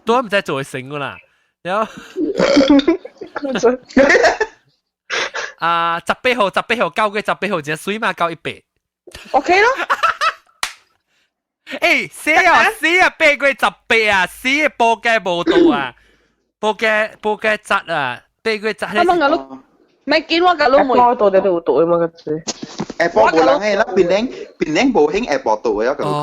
多毋知做會成個啦。然後啊，十八號，十八號，9月18號，真水嘛，九一八。 OK 咯。欸，死啊死啊，8月18啊，死嘅報價無到啊，報價十啊，八月十。我問我你，咪見我共你問。到底都有桌嘛個字？下晡無人的，咱檳城檳城無興下晡桌的，我共你講。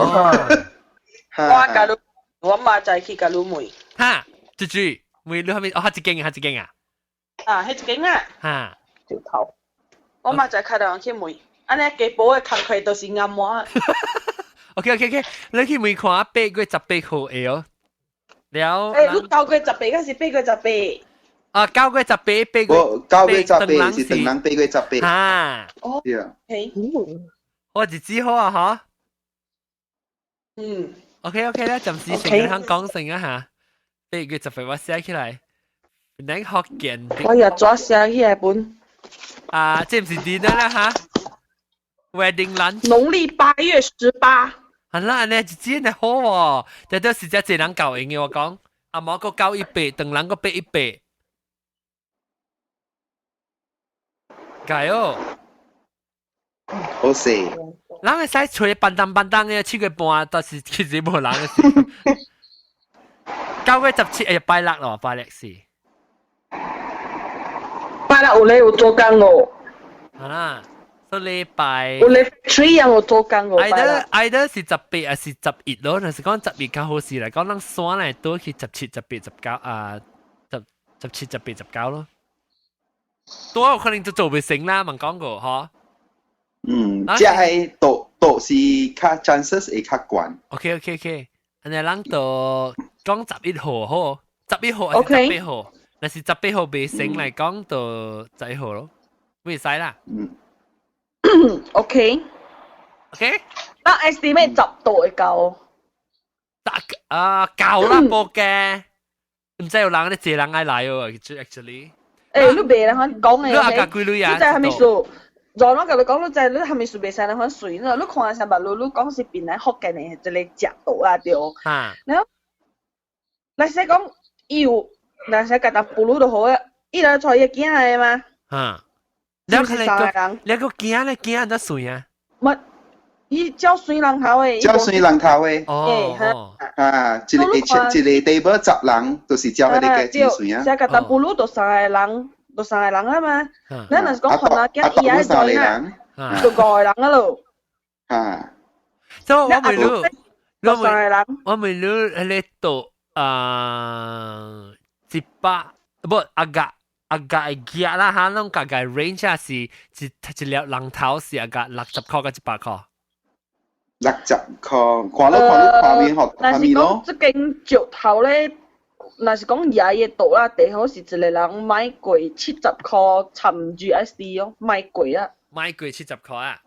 我共你，我媽再去共你問。哈，豬豬。問你係咪？哦，彼一間啊，彼一間啊。啊，彼一間啊。哈。石頭。我嘛再開人去問，按呢家寶的工課都是暗我。 OK，你去問看8月18號會哦。了。欸，你9月18還是8月18？啊，九月十八，八月。 9月18是長人8月18。啊。哦。對啊。我日子好啊，嗬。嗯。 OK 啦，暫時成個講成啊嚇。8月18我寫起來，你福建。我也抓寫起來本。啊，這毋是 dinner 啦哈？Wedding lunch。農曆8月18。係啦，呢一節呢好喎，這都是只濟人夠用嘅，我講。阿毛個918，長人個818。加油！好勢。人會使揣板凳板凳嘅7月半，但是其實無人嘅事。9月17，哎呀，拜六咯，拜六是。拜六有咧有做工哦。係啦，所以禮拜。有咧 tree 有做工哦。 either 是18還是11咯，若是講11較好勢來講，咱山來倒去17、18、19啊，17、18、19咯。多有可能就做袂成啦，問講過嗬。嗯，這係桌桌是較 chances 會較懸。 OK，按呢咱就講11號好，十一號還是十八號？若是十八號袂成來講，就十一號咯，袂使啦。嗯。 OK。 OK。那 estimate 10度會夠。十啊夠啦，報價。毋知有人咧，濟人愛來哦，actually。欸，你袂人講的，你阿甲幾鐳啊？你知蝦米事？昨我共你講，你知你蝦米事袂使人款隨呢？你看上目你你講是檳城福建的一個食道啊對。哈。然後，來說講，伊有，若是共他哺乳就好啊，伊來帶伊囝來嘛。哈。你可能個你個囝咧囝得算啊？乜？伊照算人頭的。照算人頭的。哦。啊，一個一個 table 10人，就是照彼個價錢算啊。這個淡布魯就三個人，就三個人啊嘛。咱若是講番仔囝，伊愛做啊，就五個人啊咯。啊。所以我問你，我問我問你，彼個桌啊100不 agak agak 會夾啦哈，攏大概 range 啊是一一粒人頭是 agak 60箍到100箍。 60箍，看你看你畫面學畫面咯。這間石頭咧，若是講爺的桌啦，最好是一個人買過70箍參 GST 哦，買過啊。買過70箍啊？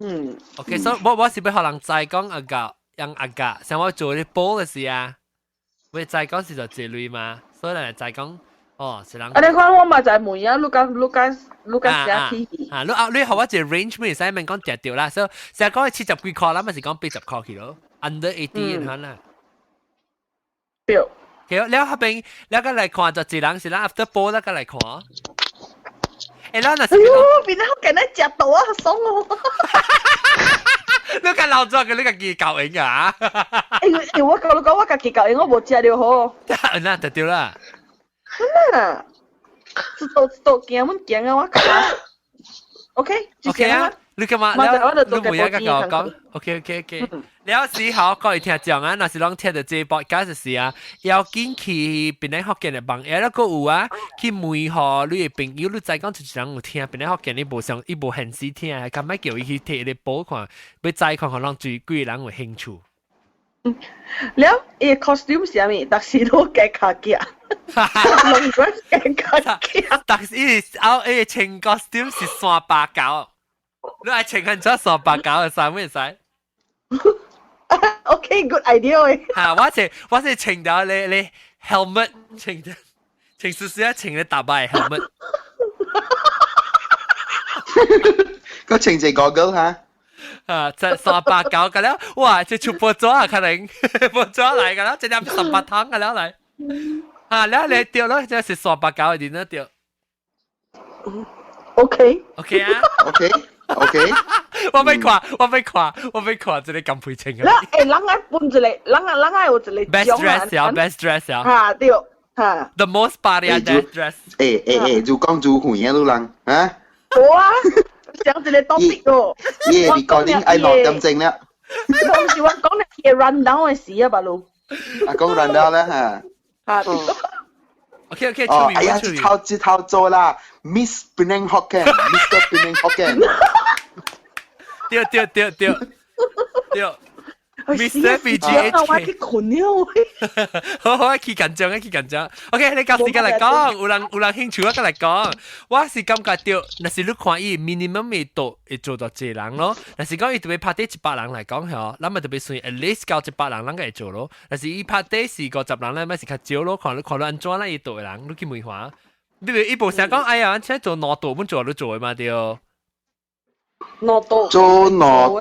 嗯。 OK，所以我是欲予人知講 agak 用 agak，像我做啲波嘅時啊，我知講是就這類嘛，所以人知講。哦，是人。啊！你看我嘛在問啊，你敢你敢你敢寫起？啊，你啊，你予我一個 range 咩？使免講定著啦，所以成日講70幾箍啦，咪是講80箍去咯，under 80 咁啦。對。其實了後邊了個來看就一人是咱 after 波那個來看。欸，咱若是。哎喲，變得好簡單，食到啊，爽哦！你個老早嘅你家己教應啊？欸欸，我共你講，我家己教應，我無食著好。那就對啦。啊！一道一道行，阮行啊，我卡。OK， OK 啊，你幹嘛？你唔要甲我講？OK OK OK。了時候各位聽眾啊，若是攏聽著這 podcast 時啊，要緊去檳城福建的網頁，閣有啊，去問予你的朋友，你知講就是人有聽檳城福建，你無上，伊無現時聽，敢欲叫伊去摕咧報看，欲知看看攏對幾个人有興趣。了，伊 costume 是啥物？逐時都加卡鏡，攏加卡鏡。逐時伊後伊穿 costume 是山八九，你愛穿很做山八九的衫，會使？ OK，good idea 誒。嚇！我是穿到你你 helmet 穿到，穿試試啊，穿你大擺 helmet。個穿一個 goggle 哈。啊！這三八九個了，哇！這出報紙啊，可能報紙來個了，這粒18湯個了來。啊！了你對咯，這是三八九的點對。 OK。 OK 啊。 OK OK。我欲看，我欲看，我欲看這個減肥穿啊。那欸，人愛分一個，人啊人愛有一個 best dress 啊，best dress 啊。哈對，哈。 The most party best dress。欸欸欸，就講就遠啊，路人啊。無啊。講一個 topic 哦。耶，你講你愛6點鐘了。唔是我講你 run down 的時啊，白路。啊，講 run down 啦嚇。嚇。 OK OK，哦，哎呀，這套這套做啦，Miss Penang Hokkien，Mr Penang Hokkien。對對對對對。Mr BGH，我去困了。好好，去緊張啊，去緊張。OK，你到時間來講，有人興趣我過來講。我是感覺著，若是你看伊 minimum 會到會做到濟人咯。若是講伊特別 party 100人來講吼，咱咪特別算 at least 到100人，咱個會做咯。若是伊 party 是50人咧，咪是較少咯。看你看你按怎啦，伊桌的人，你去問下。你伊無成講，哎呀，現在做兩桌，阮做你做的嘛對。兩桌做兩桌，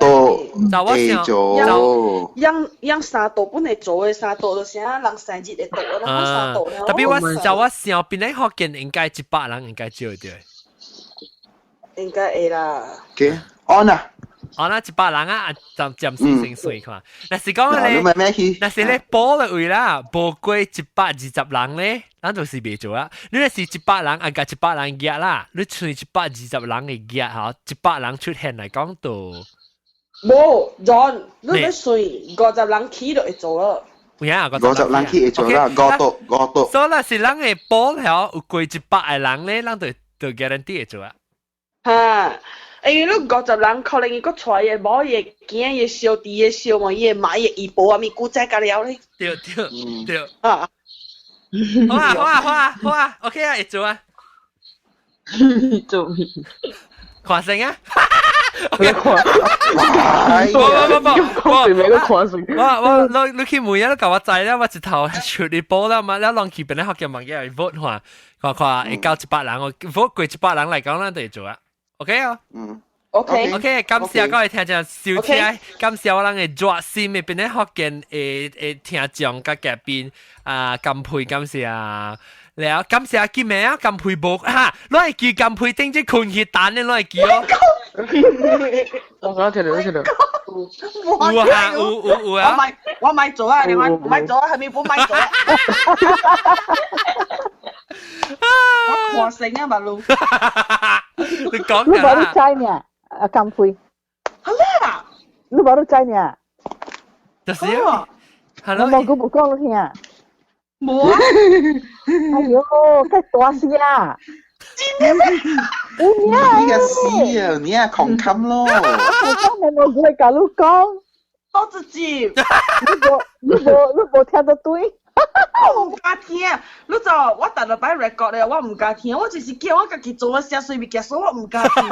就我想做，養養三桌本來做的三桌，就是啊，人生日會桌，人講三桌。特別我就我想，檳城福建應該100人應該少對。應該會啦。 OK，on 啊。哦，那100人啊，暫暫時先算看。若是講咧，若是咧報的位啦，無過120人咧，咱就是袂做啦。你若是一百人，啊，共一百人額啦，你算120人的額吼，一百人出現來講就。無，John，你欲算50人起就會做了。有影，50人起會做啦，五桌五桌。所以若是咱的報了有過100個人咧，咱就就 guarantee 會做啊。哈。因為你50人可能伊閣帶伊的某、伊的囝、伊的小弟、伊的小妹、伊的媽、伊的姨婆啊，物古仔甲了咧。對對對。啊。好啊好啊好啊好啊，OK 啊，會做啊。做咩？看成啊！你看，無無無無，無，個看成。我我你你去問啊，你共我知啦，我一頭出你報啦嘛，你攏去檳城福建網頁 vote 看，看看會到一百人，我 vote 過一百人來講，咱就會做啊。OK 啊。嗯。OK。 OK，感謝各位聽眾收聽，感謝我人嘅熱心嘅邊咧福建嘅嘅聽眾佮嘉賓啊，金佩感謝啊，了感謝叫咩啊？金佩無哈，攞會記金佩頂這困去等你攞會記哦。我講聽到聽到。有啊，有有有啊。我咪我咪做啊！你我咪做啊！係咪本咪做啊？我看成啊，馬路。你講你無你知呢？啊，金佩。好啦。你無你知呢？就是啊。我冇講冇講你聽。冇啊！哎喲，太大聲啊！真的咩？你個死啊！你啊狂冚咯！我講你冇會甲你講。多自己。你無聽得對？我毋敢聽，你就我逐日擺 record 咧，我毋敢聽，我就是驚我家己做我寫水物件，所以我毋敢聽。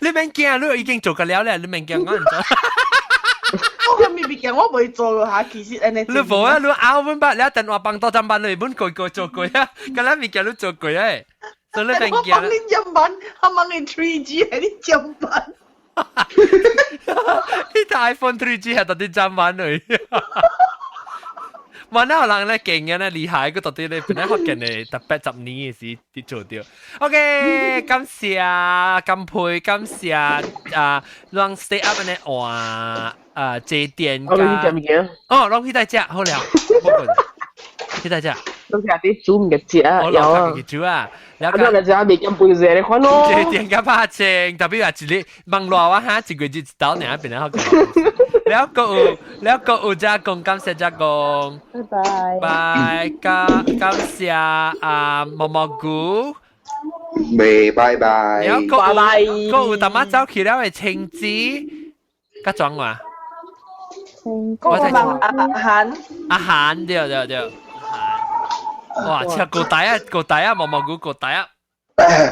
你免驚，你已經做過了咧，你免驚我唔做。我個物件我未做過下，其實按呢。你無啊？你拗阮捌，你電話幫到站班你本過過做過啊，咁咱物件你做過啊，所以你免驚。我幫你講班，我幫你 3G 係你講班。你台 iPhone 3G 係到底站班嚟？萬那有人咧勁嘅咧厲害，佢到底咧本來福建嘅特別10年嘅時啲做到。OK，感謝金佩，感謝啊，讓 stay up 呢換啊這電我去食物件。哦，攏去帶食好了，去帶食。攏食啲煮物嘅食啊，有啊。煮啊，然後個食未咁肥食你看咯。這電甲拍清，特別話一日網絡我哈一個月一刀爾，變得好。了個有，了個有遮講，感謝遮講。拜拜。拜，感感謝啊毛毛菇。未拜拜。了個有，個有淡仔走去了的青子，甲裝話。我問阿韓。阿韓對對對。哇！吃高大啊，高大啊，毛毛菇高大啊。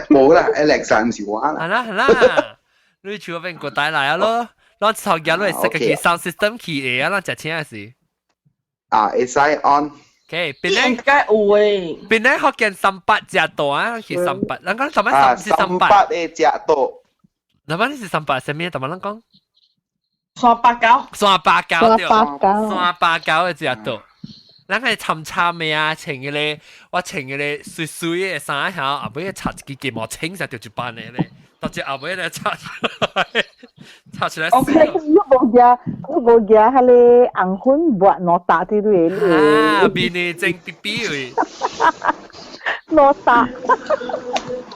冇啦，Alex 唔是我啦。係啦係啦，你去嗰邊高大來啊咯。咱頭家都會識個去 sound system 去的啊，咱食請是。啊，會使 on。 OK，邊應該有誒。邊咧福建三八食多啊，去三八，咱講什麼啊，是三八的食多。那麼你是三八什麼？怎麼咱講？山八九。山八九對。山八九。山八九的食多。咱個參參的啊，穿迄個我穿迄個水水的衫下，後尾插一支雞毛青色就一班的咧。到只後尾咧插出來，插出來。你無夾，你無夾，彼個紅粉抹兩打佇你的。啊，面呢整滴滴位。兩打。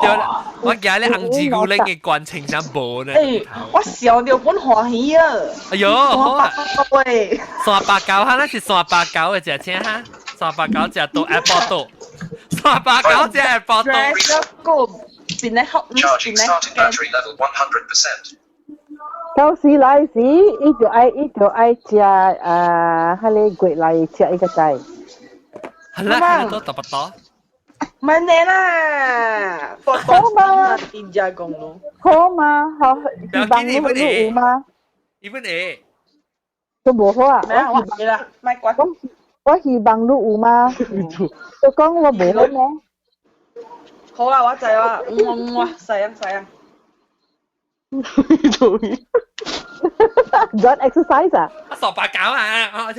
對啦，我夾咧紅子牛奶嘅關情啥無呢？欸，我想著本歡喜啊！哎喲，好啊！山八九哈，咱是山八九的食請哈，山八九食到 Apple 到，山八九食 Apple 到。邊咧學，邊咧。到時來時，伊就愛食啊，彼個月來食一個仔。係啦，多特別多。唔係啦，好嘛？點解講咯？好嘛？好，希望你有嗎？伊本會。都無好啊！我我啦，莫管。我希望你有嗎？都講我無好咩？好啦，我知啦，我我細啊細啊。做咩？Got exercise 啊？傻八九啊！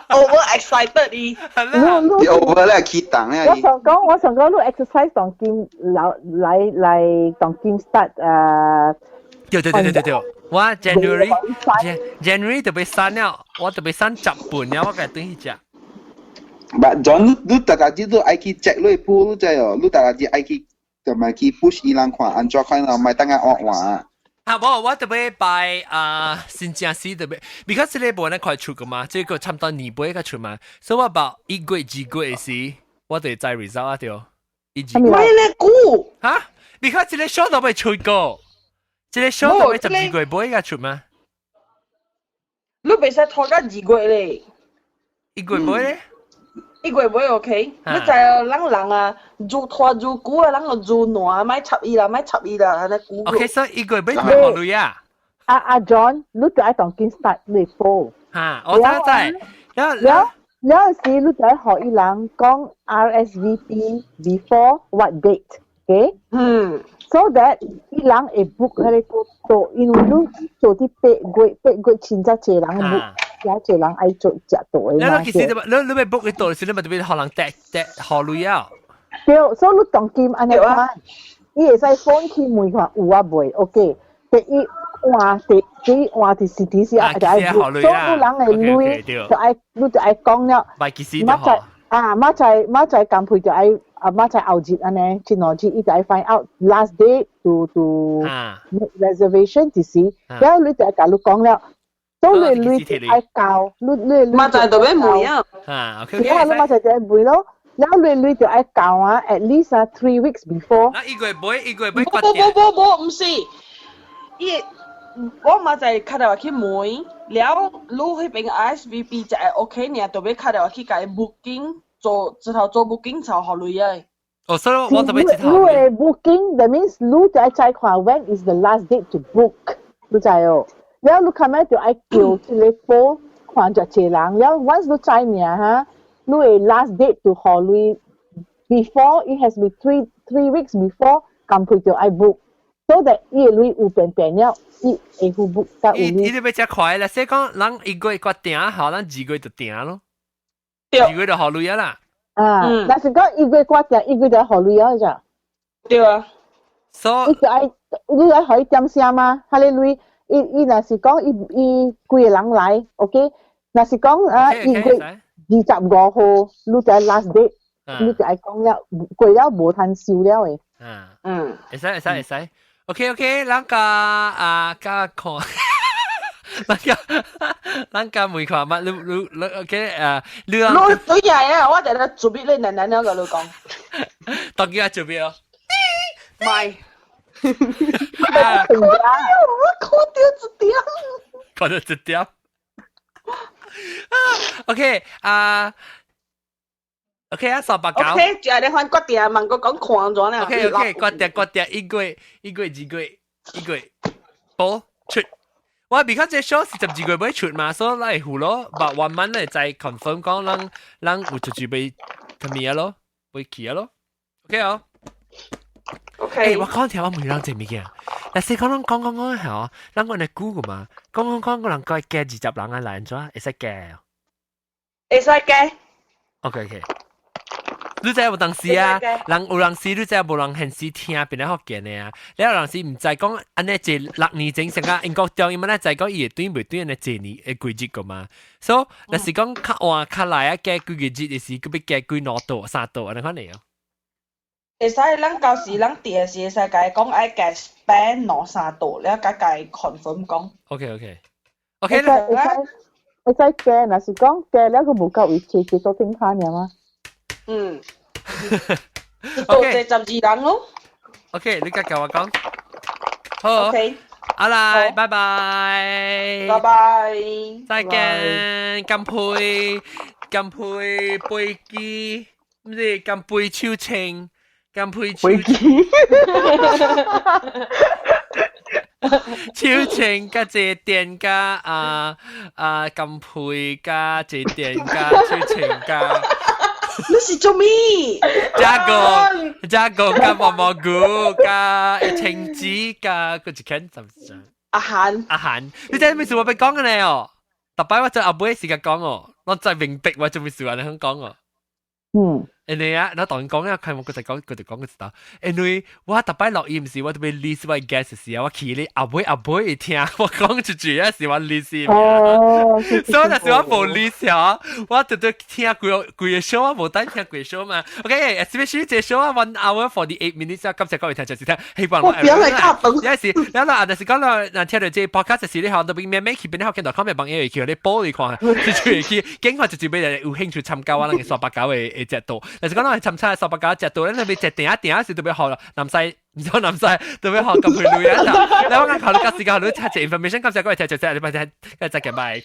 Over excited 伊。你 over 咧起動咧。我想講，你 exercise 當今來來來當今 start 啊。對對對對對對，我 January 特別瘦了，我特別瘦10磅了，我該轉去食。 But John，你逐家日都愛去 check 你鋪，你知哦？你逐家日愛去同埋去 push 伊人看，按怎看咯，莫等下換換。啊，無，我特別拜啊，新正時特別，because 這個無呢快出個嘛，這個差不多年尾才出嘛，所以我報1月2月時，我就知 result 啊對。一二月。喂，你估？哈？because 這個 show 都未出過，這個 show 都未12月尾才出嘛。你袂使拖到2月咧。1月尾咧？ 1月尾 OK，你知哦，咱人啊，愈拖愈久啊，咱就愈爛，莫插伊啦，莫插伊啦，按呢久。 OK，所以1月尾就好類啊。阿阿 John，你就愛當緊 start 你報。哈，我知知。了了了時，你就愛予伊人講 RSVP before what date。，OK？嗯。 So that 伊人會 book 彼個桌，因為你做佇八月，八月真正濟人 book，也濟人愛做食桌的嘛。你其實你你欲 book 嘅桌時，你咪特別予人訂訂予鐳啊。對，所以你當今按呢款，伊會使 phone 去問看有啊未？OK。第一換第第換就是佇時啊，就愛 book，所以你人的鐳就愛你就愛講了。咪其實就好。啊，明仔明仔干配就愛啊，明仔後日按呢，這兩日伊就愛 find out last day to make reservation 就是，了你就愛共你講了，所以你鐳就愛交，你你明仔就欲問啊。啊，OK。啊，你明仔就愛問咯。了你鐳就愛交啊，at least 啊 3 weeks before。那一個月買，一個月買。無無無無，毋是，伊我嘛就敲電話去問，了你彼邊 RSVP 就會 OK 爾，就欲敲電話去共伊 booking 做，之後做 booking 就予鐳的。哦，所以我就欲這頭。你的 booking that means 你就愛知看 when is the last date to book，你知哦？了你後尾就愛叫這个 phone 看著濟人，了 once 你知爾哈，你的 last date to 予鐳 before it has been three weeks before，干配就愛 book。so that 伊的鐳有變變了，伊會付 book 才有鐳。伊你欲遮快啦，說講咱一個月決定好，咱二月就定咯。對。二月就予鐳啊啦。啊，但是講一月決定，一月就予鐳啊，咋？對啊。所以你就愛你愛予伊點聲嗎？彼个鐳，伊伊若是講伊伊幾個人來，OK？若是講啊，一月25號，你就 last date，你就愛講了，過了無通收了的。嗯嗯，會使會使會使。OK OK，咱共啊共看，咱共咱共問看嘛，你你你 OK 啊？你你對呀，我佇咧準備你奶奶了，共你講。當幾啊準備哦？唔係。我看著一點。看著一點。OK 啊。OK 啊，389。 OK，就係你看決定，問我講看咗咧。 OK OK，決定決定，一月一月二月一月，播出。我 because 這 show 是12月尾出嘛，所以咱會付咯。but one month 咧再 confirm 講咱咱有就準備係咪啊咯，會去啊咯。OK 哦。 OK。我講聽我問人這物件，若是講咱講講講係咱講你估個嘛，講講講個人該加20人啊來按怎？會使加？會使加。 OK OK。你知無當時啊？人有人時你知無人現時聽變咧福建的啊？你有人時毋知講按呢這6年前成個英國中，伊們咧知講伊會對袂對按呢這年的季節個嘛？所以若是講較晚較來啊，加幾個日的時，閣欲加幾兩度三度按呢款的哦。會使，咱到時咱訂的時會使共伊講愛加 spare 兩三桌，了共共伊 confirm 講。 OK OK OK 會使會使加，若是講加了閣無夠位，坐坐桌頂跤爾嗎？嗯。多謝12人咯。 OK，你共共我講。好。 OK。好啦，拜拜。拜拜。再見，乾杯，乾杯，飛機，毋是乾杯手清，乾杯手飛機。手清佮這電佮啊啊乾杯佮這電佮手清佮。你是做咩？加個加個佮毛毛菇佮青子佮閣一間怎麼？阿韓阿韓，你知咩事我欲講的呢？哦，逐擺我做後尾時間講哦，我再明白我做咩事話你肯講哦。因為啊，我當然講啊，開幕佢就講，佢就講佢知道。因為我逐擺錄音時，我特別 list 我 guest 時啊，我去咧後尾後尾會聽我講一句啊，是我 list。哦，所以若是我無 list 啊，我直直聽規個規個 show 啊，無等聽規個 show 嘛。OK，especially 這 show 啊，1 hour 48 minutes 啊，感謝各位聽眾收聽，希望我不要來卡崩。有時，了啦，但是講啦，若聽著這 podcast 時，你學到邊咩咩去邊學見到 comment 幫伊去，你補你看，就就去，經過就就俾有興趣參加我咱个389的的節度。但是講咱參加389節度，咱那邊一定一定是特別好南西，毋是南西，特別好咁配女啊！你我講考慮個時間，你查這 information，感謝各位聽眾，禮拜聽，再見，拜。